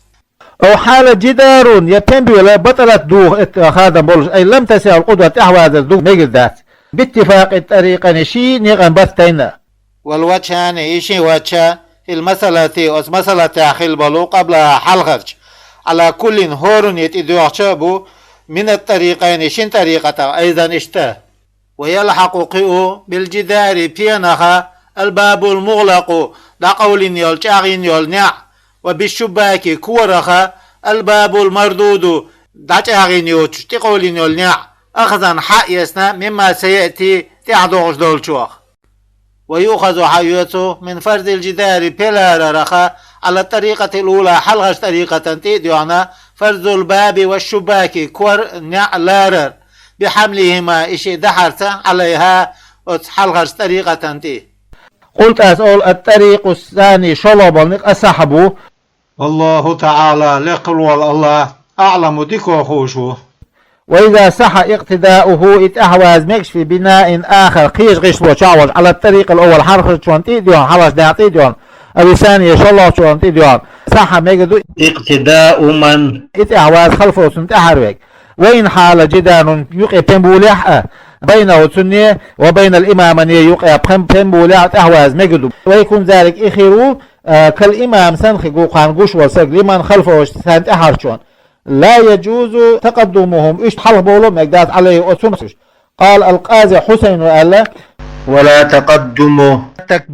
أو حال جدار يا بيمبيولا بطلت دوغ إت خادم بولش أي لم تسع القدوة أحوال دوغ ميقل دات باتفاق الطريقين شي نيغن بثتين والوجهان إشي وجه في المسألة أس مسألة تاخل بلو قبلها حلخرج على كل هورن يتدوغ بو من الطريقين شن طريقة أيضا اشتا ويلحق قئو بالجدار بينخا الباب المغلق دقولين يول شاغين يول نع وبالشباك كورخا الباب المردود دشاغين يوتش تقولين يول نع أخذا حق يسنا مما سيأتي تعدوغش دولشوخ ويؤخذ حيوته من فرض الجدار بلاررخا على الطريقة الأولى حلغش طريقة تيديونا فرض الباب والشباك كور نع لارر بحملهما إشي دحرت عليها أتحلغش طريقة تي قلت أسأل الطريق الثاني شلو بلنق أصحبو والله تعالى لقل والله أعلم ديكو خوشو وإذا صح اقتداؤه إت أحواز مكش في بناء آخر قيش غش بو شاوش على الطريق الأول حرخ شوان تيديون حرش داع تيديون أو ثانية شلو شوان تيديون صح ميقدو اقتداء من إت أحواز خلفه سنت أحرويك وإن حال جدار يقي بمبولح بينه تنية وبين الإمام نية يقي بمبولح أحواز ميقدو ويكون ذلك إخيرو آه، كالإمام سنخ قوقان قوش وسق لمن خلفه سنت أحرشون لا يجوز تقدمهم إش حلق بولو مقدات عليه أتسمسش قال القاضي حسين وقال ولا تقدم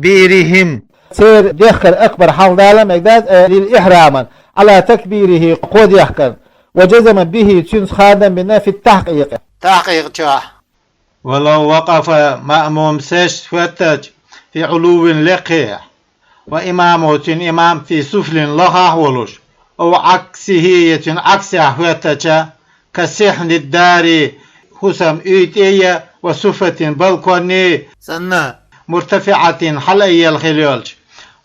تكبيرهم سير ديخكر أكبر حال دالة مقدات آه، للإحرام على تكبيره قود يحكر وجزم به تشنس خادم بنا في التحقيق تحقيق شاح ولو وقف مأموم سيش فتج في علو لقيح وإمامه تن إمام في سفل لخاح ولوش أو عكسه يتن عكس أحوتك كسحن الدار حسم إيتية وصفة بلكوني سنة مرتفعة حل أي الخليولج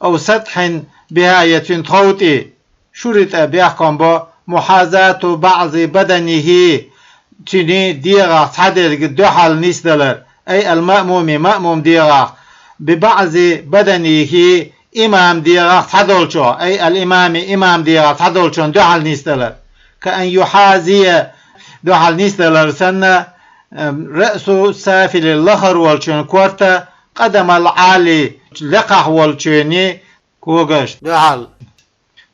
أو سطح بها يتن تخوتي شرط بيحكم بو محاذاة بعض بدنه تني ديغا تحدر دحل نسدلر أي المأموم مأموم ديغا ببعض بدنه إمام ديغا تحدولشو أي الإمام إمام ديغا تحدولشون دحل نسدلر كأن يحاذي دحل نسدلر سنة أم، رأس سافل اللخر والشون كورتا قدم العالي لقح والشوني كوغش دحل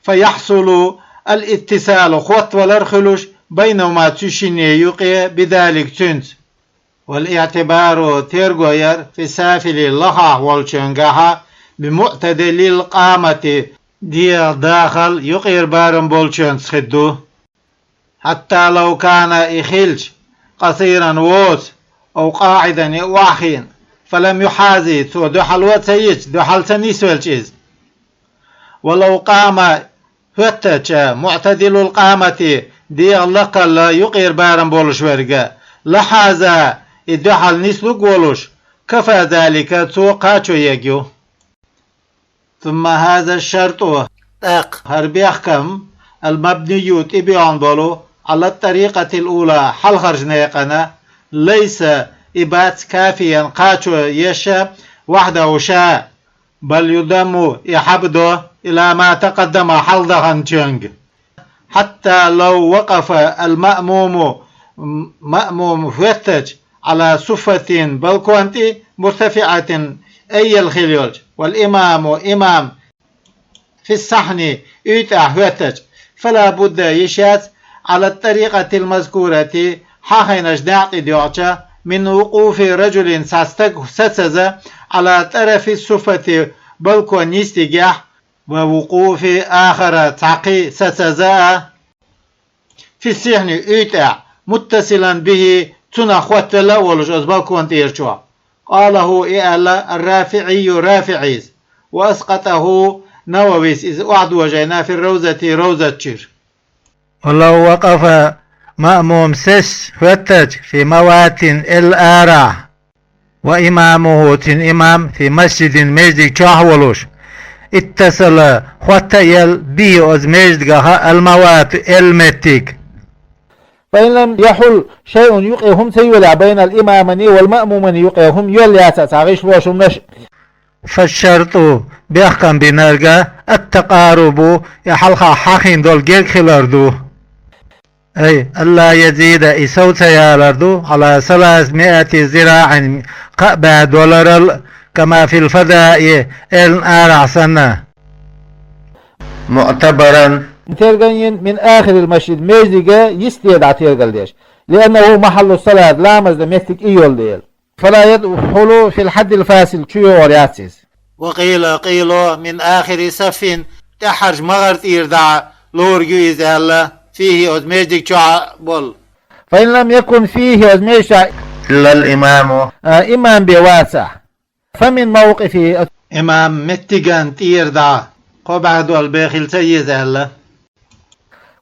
فيحصل الاتصال خوت ولر خلوش بينهما تشيني يقي بذلك تنت والاعتبار تيرغوير في سافل لخاح والشنغاها بمعتدل القامة ديال داخل يقير بارن بولشن سخدو حتى لو كان إخلش قصيرا ووت أو قاعدا يوحين فلم يحاذي تو دحل وتيج دحل تنيسولش إز ولو قام فتش معتدل القامة دي الله قال يقير بارن بولش ورقة لحاذا إدحل نسلق ولش كفى ذلك تو قاچو يجو ثم هذا الشرط تق هر بيحكم المبني تبيان بولو على الطريقة الأولى حل خرج نيقنا ليس إبات كافيا قاچو يشا وحده شاء بل يضم يحبده إلى ما تقدم حل دخن تشنج حتى لو وقف المأموم مأموم فتش على صفة بلكونتي مرتفعة أي الخليولج والإمام إمام في الصحن يتع فتش فلا بد يشات على الطريقة المذكورة حخينش داعت ديوعتا من وقوف رجل ساستق ستزة على طرف الصفة بلكون يستقيح ووقوف آخر цхьаккха сацаза а في الصحن уьйтӀехь متصلا به цунах хоттавелла а волуш оцу балкон тӀера чохь. قاله и аьлла الرافعي РафиӀис وأسقطه Нававис иза охьадожийна في الروضة ровзат чуьра. ولو وقف مأموم сес хоьттача في موات элла арахь وإمامه цуьнан имам في مسجد междиг чохь а волуш اتصل хотта а елла به оцу междигах الموات элла меттиг. فإن لم يحل شيء юкъе хӀума ца йолехь بين الإمامين والمأمومين юкъе хӀума йолла яц цхьа гӀишлош хӀуманаш. فالشرط бехкам бинарг التقارب и хьалха хьахийна долу герга хилар ду. أي ألا يزيد и сов ца ялар ду على ثلاثمائة ذراع кхаа бӀе доларал كما في الفضاء эллан арахь санна. معتبرا Тергал йина من آخر المسجد междига йисте дӀа тергал деш. لأنه محل الصلاة ламаз дан меттиг и йолу дела. فلا يدخل في الحد الفاصل чу йогӀур яц иза. وقيل къийла من آخر صف тӀаьххьарчу магӀар тӀера дӀа лориг ю иза аьлла فيه оцу междиг чохь а болу. فإن لم يكن فيه оцу междиг чохь إلا الإمام а, имам бен вацахь. فمن موقفه имам меттиган тӀера дӀа кхо бӀе долу бен хила ца еза аьлла.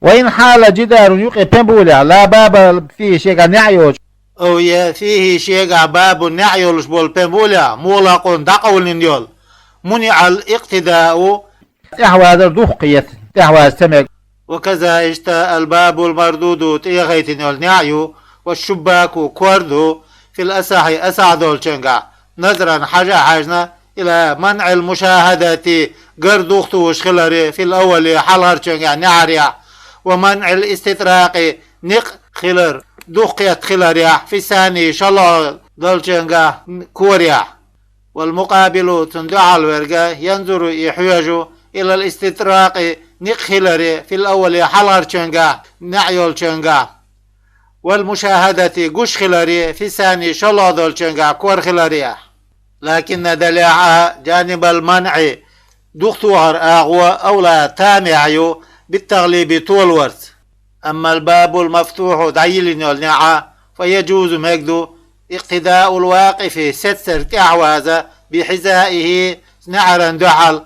وإن حال جدار юкъе пен болехь لا باب فيه шегахь неӀ йоцуш. أو я فيه шегахь باب неӀ йолуш болу пен болехь مغلق дӀакъовлина йолу منع الاقتداء тӀаьхьавазар дукха кхета, тӀаьхьаваза ца мега. وكذا اشت الباب المردود тӀехӀиттина йолу неӀ ю والشباك кор ду في الأصح асахь долчуьнгахь نظرا хьажа а хьаьжна إلى منع المشاهدة гар духтуш хилар في الأول хьалхарчуьнгахь неӀарехь ومنع الاستطراق некъ хилар дукха кхетта хиларехь في الثاني шолгӀа долчуьнгахь корехь. والمقابل цунна дуьхьал верг ينظر и хьоьжу إلى الاستطراق некъ хилар في الأول хьалхарчуьнгахь неӀ йолчуьнгахь والمشاهدة гуш хилар في الثاني шолгӀа долчуьнгахь кор хиларехь. لكن делахь а جانب المنع духтухар агӀо أولى тамехь ю بالتغليب толаварца. أما الباب المفتوح дӀайиллина йолу неӀ فيجوز мега ду اقتداء الواقف сеццара тӀаьхьаваза بحذائه неӀаран дуьхьал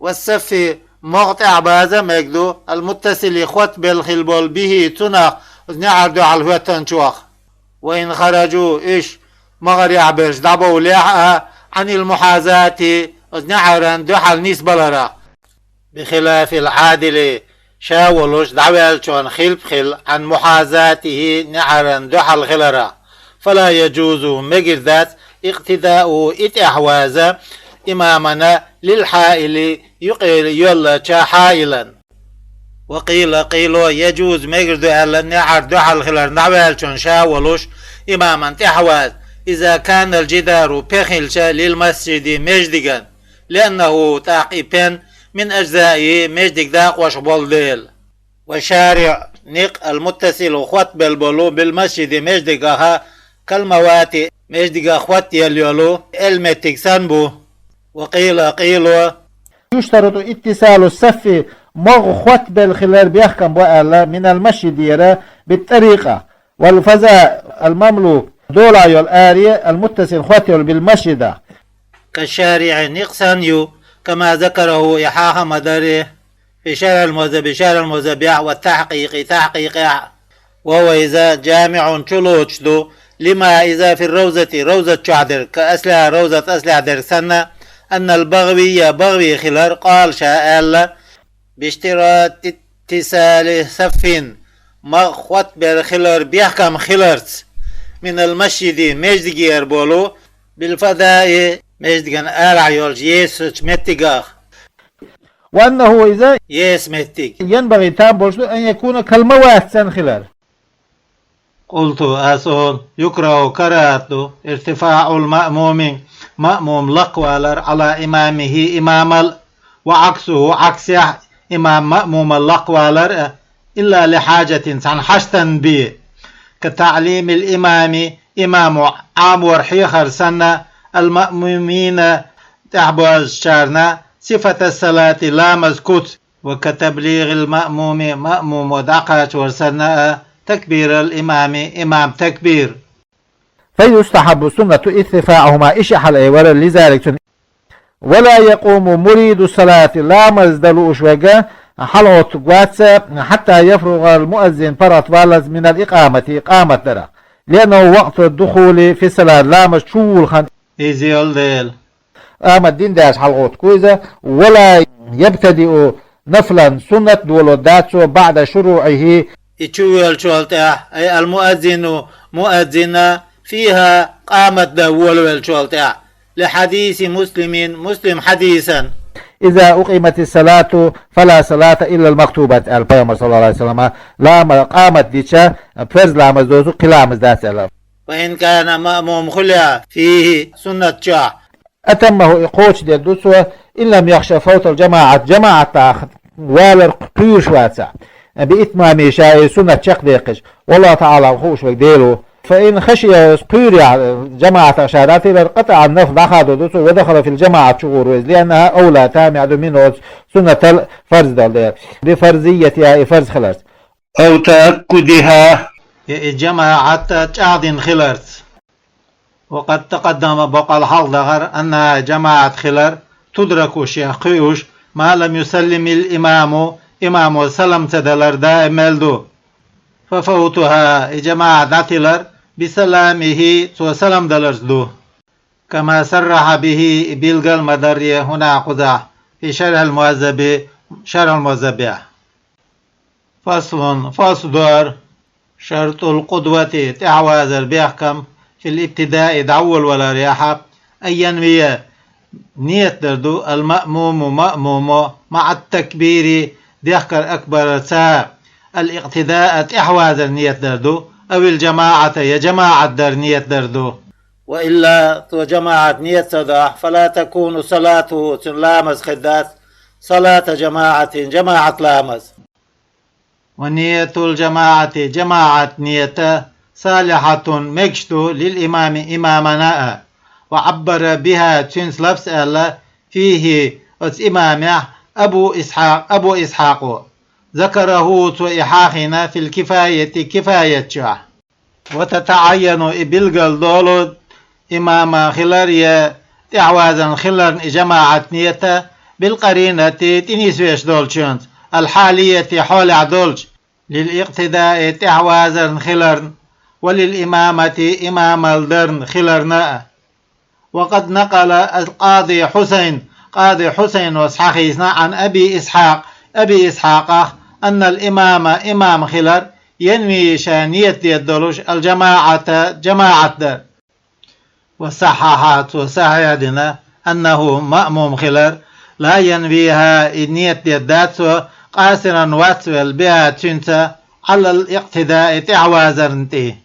والصف могӀа тӀаьхьабаза мега ду المتصل хоттабелла хила болу به цунах оцу неӀар дуьхьал хӀоьттинчух. وإن خرجوا уьш магӀарехь берш дӀабовлехь а عن المحاذاة оцу неӀаран дуьхьал нисбаларах. بخلاف العادل ша волуш дӀаваьллачунна хилпа хила عن محاذاته неӀаран дуьхьал хиларах. فلا يجوز мегар дац اقتداؤه и тӀаьхьаваза имамана للحائل юкъе йоллача хьаилан. وقيل къийла يجوز мегар ду аьлла неӀар дуьхьал хиларна дӀаваьллачунна ша волуш имаман тӀаьхьаваза إذا كان الجدار пен хилча للمسجد междиган لأنه тӀаккха и пен من أجزائه междиг дакъош болу дела. والشارع некъ المتصل хоттабелла болу بالمسجد междигах كالموات междигах хоттаелла йолу элла меттиг санна бу. وقيل къийла يشترط اتصال الصف могӀа хоттабелла хилар бехкам бу аьлла من المشي дера بالطريق والفضاء المملوك долахь йолу аре المتصل хоттаелла بالمشي дах. كالشارع некъ санна ю كما ذكره и хьаха ма дарре في شرح المهذب شرح المهذب яхь والتحقيق تحقيق яхь. وهو иза جامع чулоцуш ду لما иза في الروضة ровзат чохь дерг كأصلها ровзат аслехь дерг санна أن البغوي بغوي хилар قال ша аьлла باشتراط اتصال صف могӀа хоттабелла хилар бехкам хиларца من المسجد междигера болу بالفضاء междиган арахь йолчу есачу меттигах. وأنه иза еса меттиг ينبغي там болуш ду أن يكون كالموات санна хилар. قلت ас олу يكره карахӀат ду ارتفاع المأموم маъмум лакхвалар على إمامه имамал وعكسه Ӏаксехь имам маъмумал лакхвалар а إلا لحاجة цхьана хьаштан бен كتعليم الإمام имамо Ӏамор хьехар санна المأمومين тӀаьхьабозучарна صفة الصلاة, ламаз куц, وكتبليغ المأموم, маъмумо дӀакхачавар санна а, تكبير الإمام, имам такбир. فيستحب, суннат ду, ارتفاعهما, иши хьалаайвар, لذلك, цунна. ولا يقوم مريد الصلاة, ламаз дан лууш верг хьалгӀоттаргвац, حتى يفرغ المؤذن, паргӀатваллалца, من الإقامة, къамат дарах. لأنه وقت الدخول في الصلاة, ламаз чувуллалц из йола дела. Къамат дин даьлча хьалгӀоттаргва из, ولا يبتدئ نفلا, суннат долодац цо, بعد شروعه, и чувоьллачул тӀехьагӀа, أي المؤذن, муаззин, فيها, къамат дан волавеллачул тӀехьагӀа. لحديث مسلم, Муслима хьадисан. إذا أقيمت الصلاة فلا صلاة إلا المكتوبة, аьлла Пайхамара, صلى الله عليه وسلم, лама-, къамат дича, фарз ламаз доацаш, кхы ламаз дац, аьлла. وإن كان, маъмум хуле а, فيه, суннат чу, أتمه, и кхочушдергда цо, إن لم يخش فوت الجماعة, жамаӀатах валар кхоьруш вацахь, بإتمامه, ша и суннат чакхдоаккхаш. والله تعالى, хууш верг Даьла ва. فإن خشي, кхоьруш, жамаӀатах ша дӀатилар, قطع النفل, дӀахадоргда цо, ودخل في الجماعة, чугӀоргва из, لأنها أولى, тамехь ду, منه, суннатал, фарзал, بفرضيتها, и фарз хиларца. أو تأكدها, е и жамаӀат чӀагӀдина хиларца. وقد تقدم, боккъал хьалха дахар, أنها, жамаӀат хилар, تدرك, шех кхуьуш, ما لم يسلم الإمام, имамо салам ца далар даим мел ду. ففوتها, и жамаӀат дӀатилар, بسلامه, цо салам даларца ду. كما صرح به, и билгал ма дарра, هنا, кхузахь, في شرح المهذب, Шархьул-МухӀаззабехь. فصل, фасл дар. شرط القدوة, тӀаьхьавазар бехкам, في الابتداء, дӀаволаваларехьа, أن ينوي, ният дар ду, المأموم, маъмумо, مع التكبير, дехкар акбарца, الاقتداء, тӀаьхьавазар ният дар ду, أو الجماعة, е жамаӀат дар ният дар ду. وإلا, цо жамаӀат ният ца дахь, فلا تكون صلاته, цун ламаз хир дац, صلاة جماعة, жамаӀат ламаз. ونية الجماعة, жамаӀат ният, صالحة, мегаш ду, للإمام, имамана а. وعبر بها, цуьнца лафз аьлла, فيه, оцу имамехь, أبو إسحاق, Абу Исхьакъо. ذكره, цо и хьахийна, في الكفاية, кифаят чохь. وتتعين, и билгал долу имама хилар я тӀаьхьавазарна хиларна и жамаӀат ният, بالقرينة, тӀенисвеш долчуьнца, الحالية, хьолехь долчу, للاقتداء, тӀаьхьавазарна хиларна, وللإمامة, имамал дарна хиларна а. وقد نقل القاضي حسين, къади Хьусайно хьахийсина, عن أبي إسحاق, Аби Исхьакъах, أن الإمام, имам хилар, ينوي, ша ният деш долуш, الجماعة, жамаӀат дар. وصحح, цо сахьихь дина, أنه, маъмум хилар, لا ينويها, и ният деш дац цо, قاصرا, вац а велла, بها, цуьнца, على الاقتداء, тӀаьхьавазарна тӀе.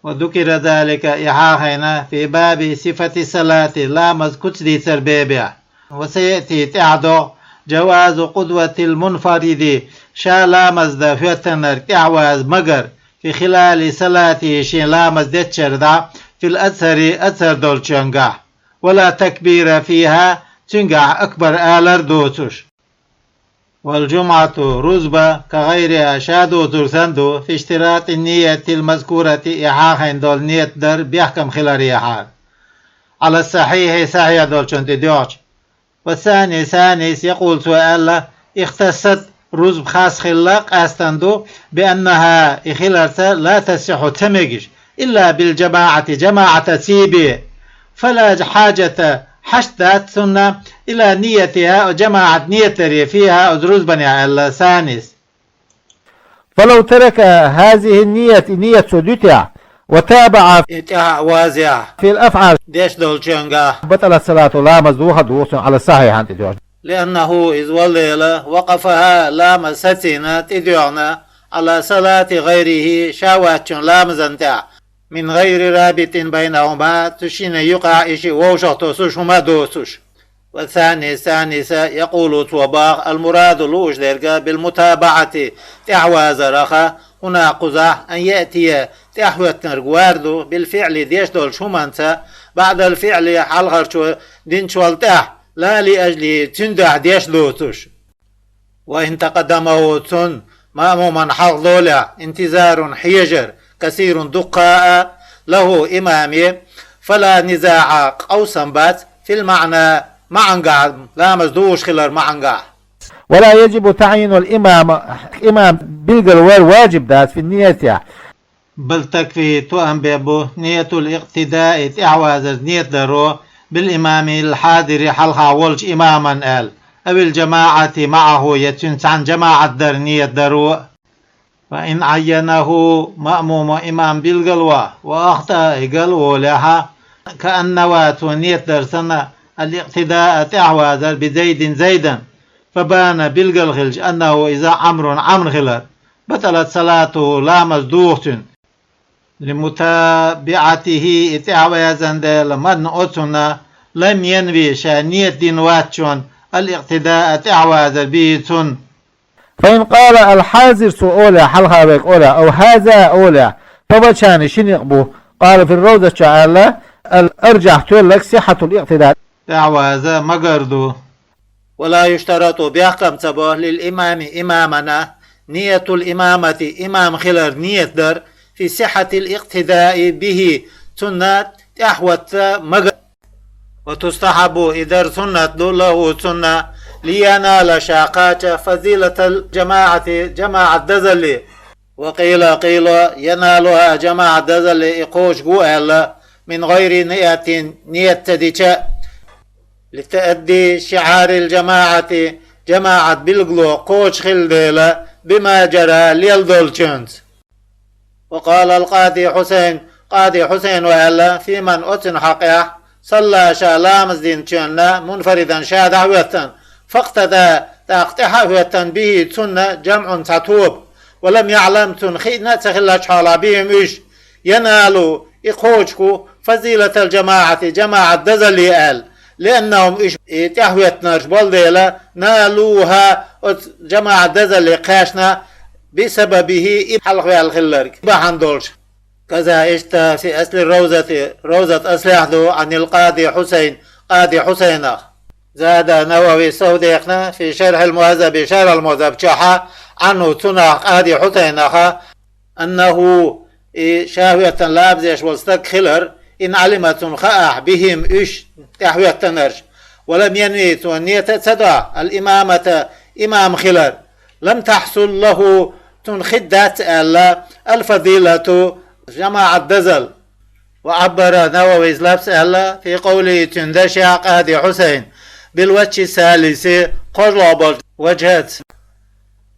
وذكر ذلك, и хьахийна, في باب صفة الصلاة, ламаз куц дийцар бебехь. وسيأتي, тӀаьхьадогӀу, جواز قدوة المنفرد, ша ламаз дан хӀоьттинарг тӀаьхьаваза магар, في خلال صلاته, шен ламаз деччара дӀа, في الأظهر, азхӀар долчуьнгахь, ولا تكبير فيها, цуьнгахь акбар алар доцуш. والجمعة, рузба, كغيرها, ша доцург санна ду, في اشتراط النية المذكورة, и хьахийна долу ният дар бехкам хиларехьара. على الصحيح, сахьихь долчунна тӀе доьгӀча. والثاني, цхьаннис, يقول, цо аьлла, اختصت, рузба хас хилла, къаьстина ду, بأنها, и хиларца, لا تصح, ца мегаш, إلا بالجماعة, жамаӀатаца бен. فلا حاجة, хьашт дац цунна, إلى نيتها, жамаӀат ният даре, فيها, оцу рузбанехь, аьлла цхьаннис. فلو ترك هذه النية, и ният цо дуьтехь, وتابع, и тӀаьхьавазахь, في الأفعال, деш долчуьнгахь, بطلت صلاته, ламаз дохадо цуьнан, على الصحيح, тӀедоьгӀна. لأنه, иза валла дела, وقفها, ламаз сацийна, тӀедоьгӀна, على صلاة غيره, ша воцчун ламазна тӀехь, من غير رابط بينهما, цу шинна юкъахь и шиъ вовшах тосуш хӀума а доцуш. والثاني, цхьаннис, يقول, цо боху, المراد, лууш дерг, بالمتابعة, тӀаьхьавазарах, هنا, кхузахь, أن يأتي, тӀаьхьахӀоьттинарг вар ду, بالفعل, деш долчу хӀуманца, بعد الفعل, хьалхарчо динчул тӀаьхьа, لا لأجله, цуьнан дуьхьа деш доцуш. وإن تقدمه, цунна маъмуман хьалха долехь, انتظار, хьежар, كثير, дуккха а, له, имаме, فلا نزاع, къовсам бац, في المعنى, маьӀнехь, ламаз духуш хилар маьӀнехь. ولا يجب تعيين الإمام, имам билгал вар важиб дац, في النية, بل تكفي, тоам беш бу, نية الاقتداء, тӀаьхьавазар ниет даро, بالإمام الحاضر, хьалха волчу имаман аьлла, أو الجماعة معه, я цуьнца цхьаьна жамаӀат дар ниет даро. فإن عينه, маъмумо имам билгал вахь, وأخطأ, и галволехьа, كأن نوى, цо ниет дар санна, الاقتداء, тӀаьхьавазар, بزيد, Зайдан, فبان, билгал хилча, أنه, иза, عمرو, Ӏамр хилар, بطلت صلاته, ламаз духу цуьнан. لمتابعته, и тӀаьхьаваьзна дела, من, оцунна, لم ينو, ша ниет дина вац шен, الاقتداء, тӀаьхьавазар, به, цунна. فإن قال الحاضر, цо олехь, хьалха верг олехь, أو هذا олехь, فوجهان, ши некъ бу. قال في الروضة чохь аьлла: الأرجح, тоьлларг, صحة الاقتداء, тӀаьхьаваза магар ду. ولا يشترط, бехкам ца бо, للإمام, имамана, نية الإمامة, имам хилар ниет дар, في صحة الاقتداء به, цунна тӀаьхьахӀотта магар. وتستحب, и дар суннат ду, له, цунна, لينال, ша кхача, فضيلة الجماعة, жамаӀат дазалле. وقيل, къийла, ينالها, жамаӀат дазалле и кхочуш ву аьлла, من غير نية, ниет ца дича. لتأدي شعار الجماعة, жамаӀат билгало кхочуш хилла дела, بما جرى, леладолчуьнца. وقال القاضي حسين, къади Хьусайно аьлла, في من, оцунна хьакъехь, صلى, ша ламаз динчунна, منفردا, ша дӀахӀоьттина, فاقتدى, тӀаккха тӀаьхьа а хӀоьттина, به, цунна, جمع, цхьа тоба, ولم يعلم, цунна хиъна а ца хиллачу хьолахь, بهم, уьш, ينال, и кхочуш ву, فضيلة الجماعة, жамаӀат дазалле аьлла, لأنهم, уьш, и тӀаьхьахӀоьттинарш болу дела, نالوها, оцу жамаӀат дазалле кхаьчна, بسببه, и хьалхаваьлла хилларг бахьана долуш. كذا, иштта, في أصل الروضة, Равзат аслехь ду, عن القاضي حسين, къади Хьусайнах. زاد النووي, сов дехна, في شرح المهذب, Шархьал Мухьаззаб чохьа, عنه, цунах, къади Хьусайнаха, أنه, и ша хӀоьттина ламаз деш волу стаг хилар, إن علم, цунна хаахь, بهم, уьш, тӀаьхьахӀоьттинарш, ولم ينو, цо ниет а ца до, الإمامة, имам хилар, لم تحصل له, цунна хир дац аьлла, الفضيلة, жамаӀат дазалла. وعبر النووي, Нававис лаьцна аьлла, في قوله, цуьнан дашехь, къади Хьусайн, بالوجه الثالث, кхоалгӀа болчу важхьаца.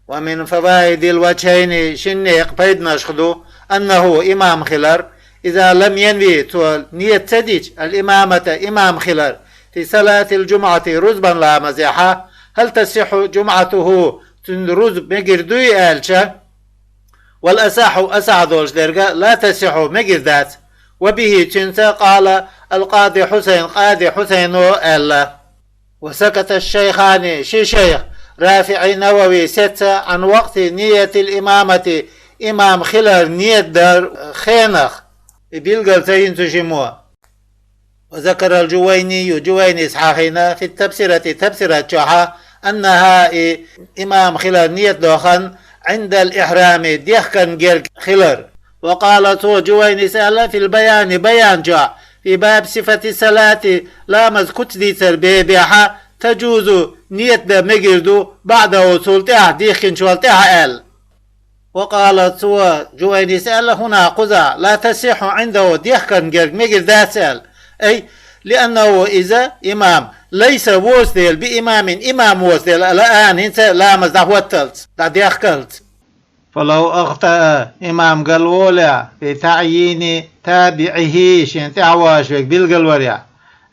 ومن فوائد الوجهين, шина некъан пайданашха ду, أنه, имам хилар, إذا لم ينو, цо ниет ца дича, الإمامة, имам хилар, في صلاة الجمعة, рузбан ламазехьа, هل تصح جمعته, цуьнан рузба мегар дуй аьлча, والأصح, асахь долуш дерг, لا تصح, мегар дац. وبه, цуьнца, قال القاضي حسين, къади Хьусайно аьлла. وسكت الشيخان, ши шайх, РафиӀи, Навави, сецна, عن وقت نية الإمامة, имам хилар ниет дар хенах, и билгал ца йина цу шиммо. وذكر الجويني, Жувайнис хьахийна, في التبصرة, Табсират чохьа, أنها, и имам хилар ниет дар хан, عند الإحرام, дехкарна герга хилар. وقال, цо, Жувайнис, аьлла, في البيان, Баян чохь, في باب صفة الصلاة, ламаз куц дийцар бебехьа, تجوز, ниет дан мегар ду, بعده, цул тӀаьхьа, дихкинчул тӀаьхьа аьлла. وقال, цо, Жувайнис, аьлла, هنا, кхузахь, لا تصح عنده, дехкарна герга мегар дац аьлла. أي لأنه, иза, имам, ليس, воцу дела, بإمام, имам воцу дела, الآن, хӀинца ламаз дӀахӀотталц, дӀадехкалц. فلو أخطأ, имам галволехь, في تعيين تابعه, шен тӀаьхьавогӀуш верг билгалварехь,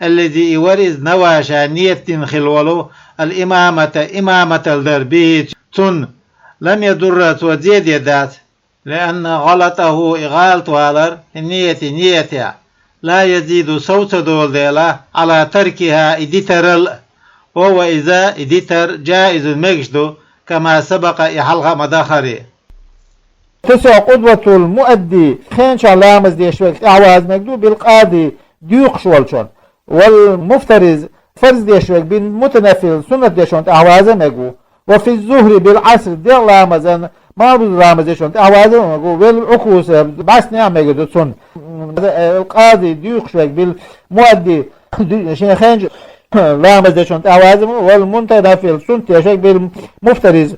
الذي, и вара иза, نوى, ша ниет дина хилла волу, الإمامة, имаматал дар, به, цунна, لم يضر, цо зе дер дац, لأن غلطه, и гӀалатвалар, في النية, ниетехь, لا يزيد, сов ца долу дела, على تركها, и дитарал а, وهو, иза, и дитар, جائز, мегаш ду, كما سبق, и хьалха а ма дахаре. تصح قدوة المؤدي, хенчохь ламаз деш верг тӀаьхьаваза мегар ду, بالقاضي, доькхуш волчунна, والمفترض, Фарз деш верг бил мутанаффил, суннат дешон тӀехьа ваза мег ву. Ва фи зухри бил Ӏаср, дегӀ ламазан, магӀриб ламаз дешон тӀехьа ваза мег ву. Вал Ӏукуса, бӀаьстенехь мег ду цунна. Ал-къади, дуьйхуш верг бил муадди, ду-, шен хенчу ламаз дешон тӀехьа ваза мег ву. Вал мутанаффил, суннат деш верг бил муфтариз,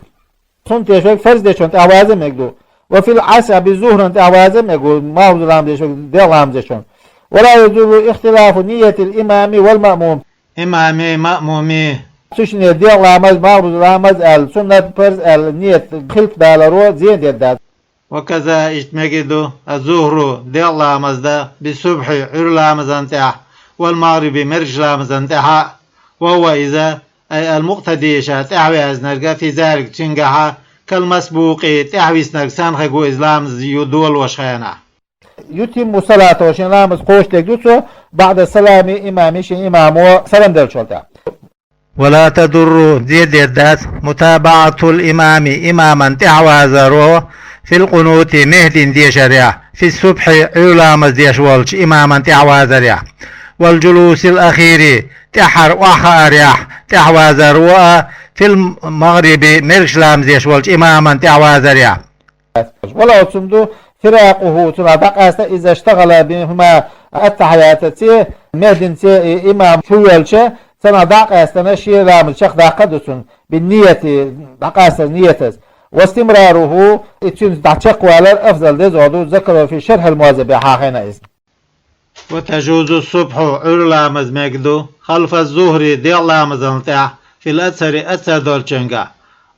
суннат деш верг фарз дешон тӀехьа ваза мег ду. Ва фил Ӏаср бил зухран тӀехьа ваза мег ву, магӀриб ламаз деш верг дегӀ ламаз дешон. Ва ла язулу ихтилафу ниятил имами вал маъмум. Имами, маъмуми. Цу шинне дегӀ ламаз, магӀриб ламаз аьлла, суннат, фарз аьлла, ният хилп даларо зен дер дац. Ва каза, иштта мег ду, аз-зухру, дегӀ ламаз да, бис-субхьи, Ӏуьйра ламазан тӀехь, вал магӀриби, мергаш ламазан тӀехьа, ва хува иза, ай ал-мукътади, ша тӀехьаваьзнарг, фи залик, цуьнгахьа, кал-масбукъи, тӀехьависнарг санна хир ву иза ламаз ю долош хенахь. Ютимму салатаху, шен ламаз кхочушдерг ду цо, баъда салами имами, шен имамо салам деллачул тӀехьа. Ва ла тадурру, зен дер дац, мутабаӀатул имами, имаман тӀехьавазаро, фил къунути, мегьдин дешарехь, фис-субхьи, Ӏуьйра ламаз деш волчу имаман тӀехьавазарехь, вал жулусил ахири, тӀаьххьара охьахаарехь, тӀехьавазаро а, фил магӀриби, мергаш ламаз деш волчу имаман тӀехьавазарехь. Валав, цунна ду, фиракъуху, цунах дӀакъаста, иза штагӀала бихима, ат-тахьиятаца, мегьдинца, и имам чу воьлча, цунах дӀакъаьстина шен ламаз чекхдаккхар ду цунна, бин-нияти, дӀакъаста ниятаца. Ва истимраруху, и цуьнца дӀачекхвалар афзал, деза гӀо ду, закару фи шархьил мугьаззаби, хьахийна иза. Ва тажузу субхьу, Ӏуьйра ламаз мег ду, халфа зухри, дегӀ ламазал тӀехь, фил асхьари, асхьар долчуьнгахь.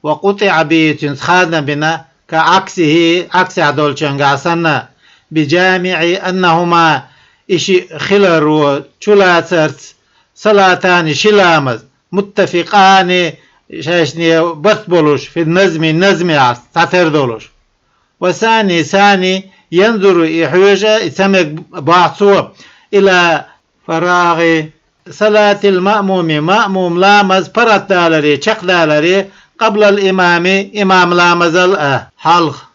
Ва къутӀиӀа бихи, цуьнца хадам бина, ка Ӏаксихи, Ӏаксехь долчуьнгахь санна, би жамиӀи аннахума, и шиъ хиларо чулацарца, салатани, ши ламаз, муттафикъани, шайшне барт болуш, фи назми, назмехь, цхьатера долуш. Ва сани, сани, янзуру, и хьоьжу, и ца мег боху цо, ила фарагӀи салатил маъмуми, маъмум ламаз паргӀатдаларе, чекхдаларе, къаблал имами, имам ламазал а, хьалха.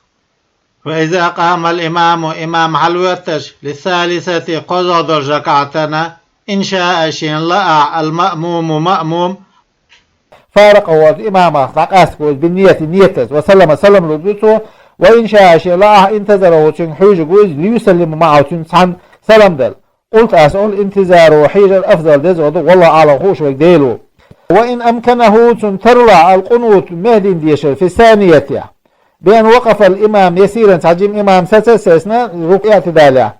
Ва иза къамал имаму, имам хьалавоьтташ, лиссалисати, кхозлагӀа долчу ракаӀатана, ин шаа, шена лаахь, ал-маъмуму, маъмум, фаракъаху, оцу имамах дӀакъаста ву иза, бин-нияти, ниятаца, ва саллама, салам лур ду цо, ва ин шаа, шена лаахь, интазараху, цуьнга хьуьйжург ву иза, лиюсаллима маӀаху, цуьнца цхьаьна салам дала. Къулту, ас олу, интизаруху, хьийжар афзал, деза гӀо ду, валлаху аълам, хууш верг Дела ву. Ва ин амканаху, цунна тарлахь, ал-къунуту, мегьдин дешар, фи саниятехь, би ан вакъафал имам ясиран, цхьа жима имам саца а сецна, рукуӀ, иътидалехь,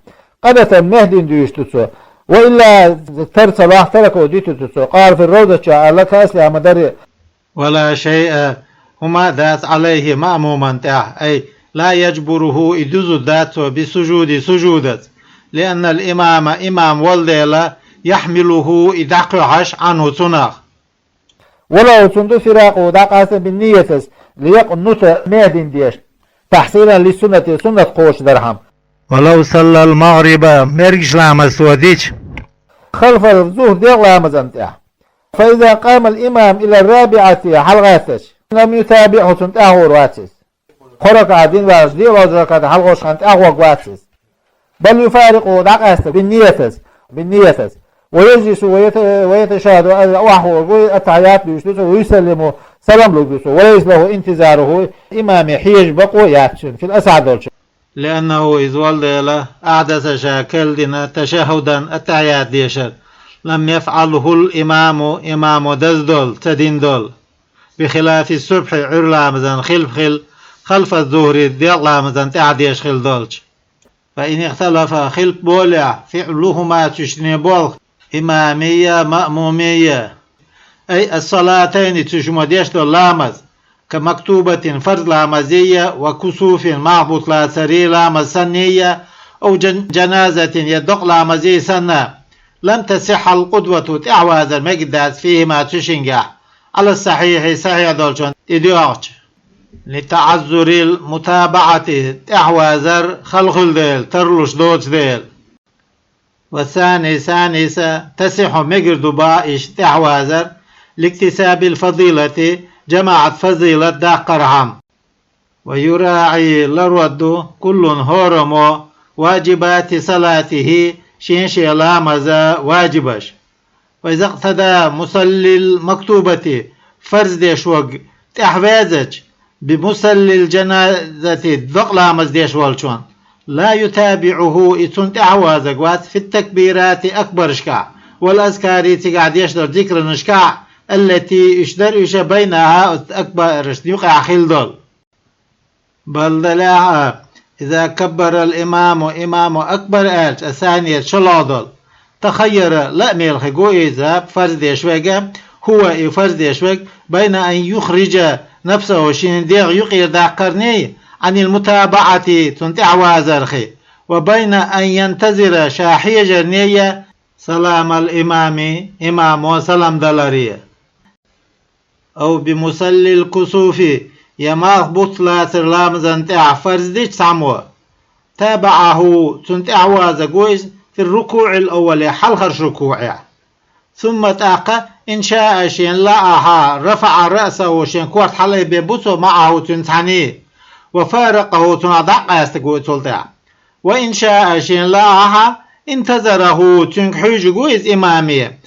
къанатан, мегьдин дуьйцуш ду цо. Ва илла, тар ца лахь, таракаху, дитар ду цо. Къала фи равзат, ша аьлла, ка аслиха ма дарра. Ва ла шайъа, хӀума а дац, Ӏалайхи, маъмуман тӀехь, ай, ла яжбуруху, и дузур дац цо, би сужуди, сужудаца. Лианнал имама, имам волу дела, яхьмилуху, и дӀакхоьхьаш, Ӏанху, цунах. Валав, цунна ду, фиракъуху, дӀакъаста, бин-ниятаца, лиякънута, мегьдин деш, тахьсилан лиссуннати, суннат кхочушдархьама. Валав саллал магӀриба, мергаш ламаз цо дича, халфал зухр, дегӀ ламазан тӀехь. Фа иза къамал имам ила рабиӀати, хьалагӀаьттича, лам ютабиӀху, цунна тӀаьхьахӀор вац иза. Кхо ракаӀат дина ваьлча, диълагӀчу ракаӀатан хьалхарчу хенахь тӀаьхьахӀорг вац иза. Бал юфарикъуху, дӀакъаста, бин-ниятаца, бин-ниятаца. Ва яжлису ва ята-, ва яташаххаду, охьахӀорг ву, ат-тахьият дуьйцуш ду цо, ва юсаллиму, салам лур ду цо. Ва лайса лаху интизаруху, имаме хьежа бакъо а яц цуьнан, фил асахьхӀи долчу. Лианнаху, иза волу дела, ахьдаса, ша керла дина, ташаххудан, ат-тахьият дешар, лам яфӀалхул имаму, имамо даза долу, ца дина долу. Бихилафи субхьи, Ӏуьйра ламазан хилап хила, халфа зухри, дегӀ ламазан тӀехь деш хила долчу. Фа ин ихталафа, хилап болехь, фиълухума, цу шинне болх, имамия, маъмумия, ай ас-салатайни, цу шиммо деш долу ламаз, ка мактубатин, фарз ламазия, ва кусуфин, малхбуц лацарий ламаз саннийя, ав жан-, жаназатин, я докъа ламазий санна, лам тасихьхьал къудвату, тӀаьхьавазар мегар дац, фихима, цу шингахь, Ӏала сахьихьи, сахьихь долчунна тӀедоьгӀча. Литаъаззурил мутабаӀати, тӀаьхьавазар хала хуьлу дела, тарлуш доцу дела. Ва сани, саниса, тасихьхьу, мегар ду боху иштта тӀаьхьавазар, ликтисабил фадилати, жамаӀат фазилат даккхархьама. Ва юраӀи, ларварг ду, куллун, хӀораммо, ваджибати салатихи, шен-шен ламаза ваджибаш. وإذا اقتدى مصلي المكتوبة, фарз деш ваг тӀехьа везача, بمصلي الجنازة, докъа ламаз деш волчун, لا يتابعه, и цунна тӀехьа вазаг вац, في التكبيرات, акбарашкахь, والأذكار, цигахь деш долу зикранашкахь, التي, уьш дара уьш, بينها, акбарашна юкъахь хилла долу. Балла делахь а, إذا كبر الإمام, имамо акбар аьлча, الثاني, шолгӀа долу, تخير, лаамехь го иза, фарз деш вега, هو, и фарз деш вега, بين أن يخرج نفسه, шен дегӀ юкъера даккхарний, عن المتابعة, цунна тӀехьа вазархи, وبين أن ينتظر, ша хьежарний, سلام الإمام, имамо салам даларе. أو بمصلي الكسوف, я малх буц лацар ламазан тӀехь фарз дича цхьаммо, تابعه, цунна тӀехьа вазаг ву иза, في الركوع الأول, хьалхарчу рукуӀехь. ثم, тӀаккха, إن شاء, шена лаахь, رفع رأسه, шен корта хьалаайбе бу цо, معه, цуьнца цхьаьний, وفارقه, цунах дӀакъаьстаг ву цул тӀаьхьа. وإن شاء, шена лаахь, انتظره, цуьнга хьуьйжиг ву иза имаме,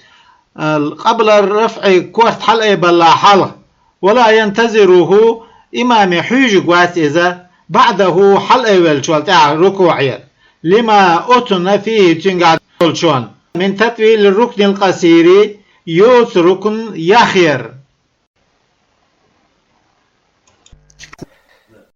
قبل الرفع, корта хьалаайбаллахь хьалха, ولا ينتظره, имаме хьуьйжиг вац иза, بعده, хьалаайвеллачул тӀаьхьа рукуӀера, لما, оцунна, فيه, цуьнгахь долчун, من تطويل الركن القصير, йоцу рукн яхъяр,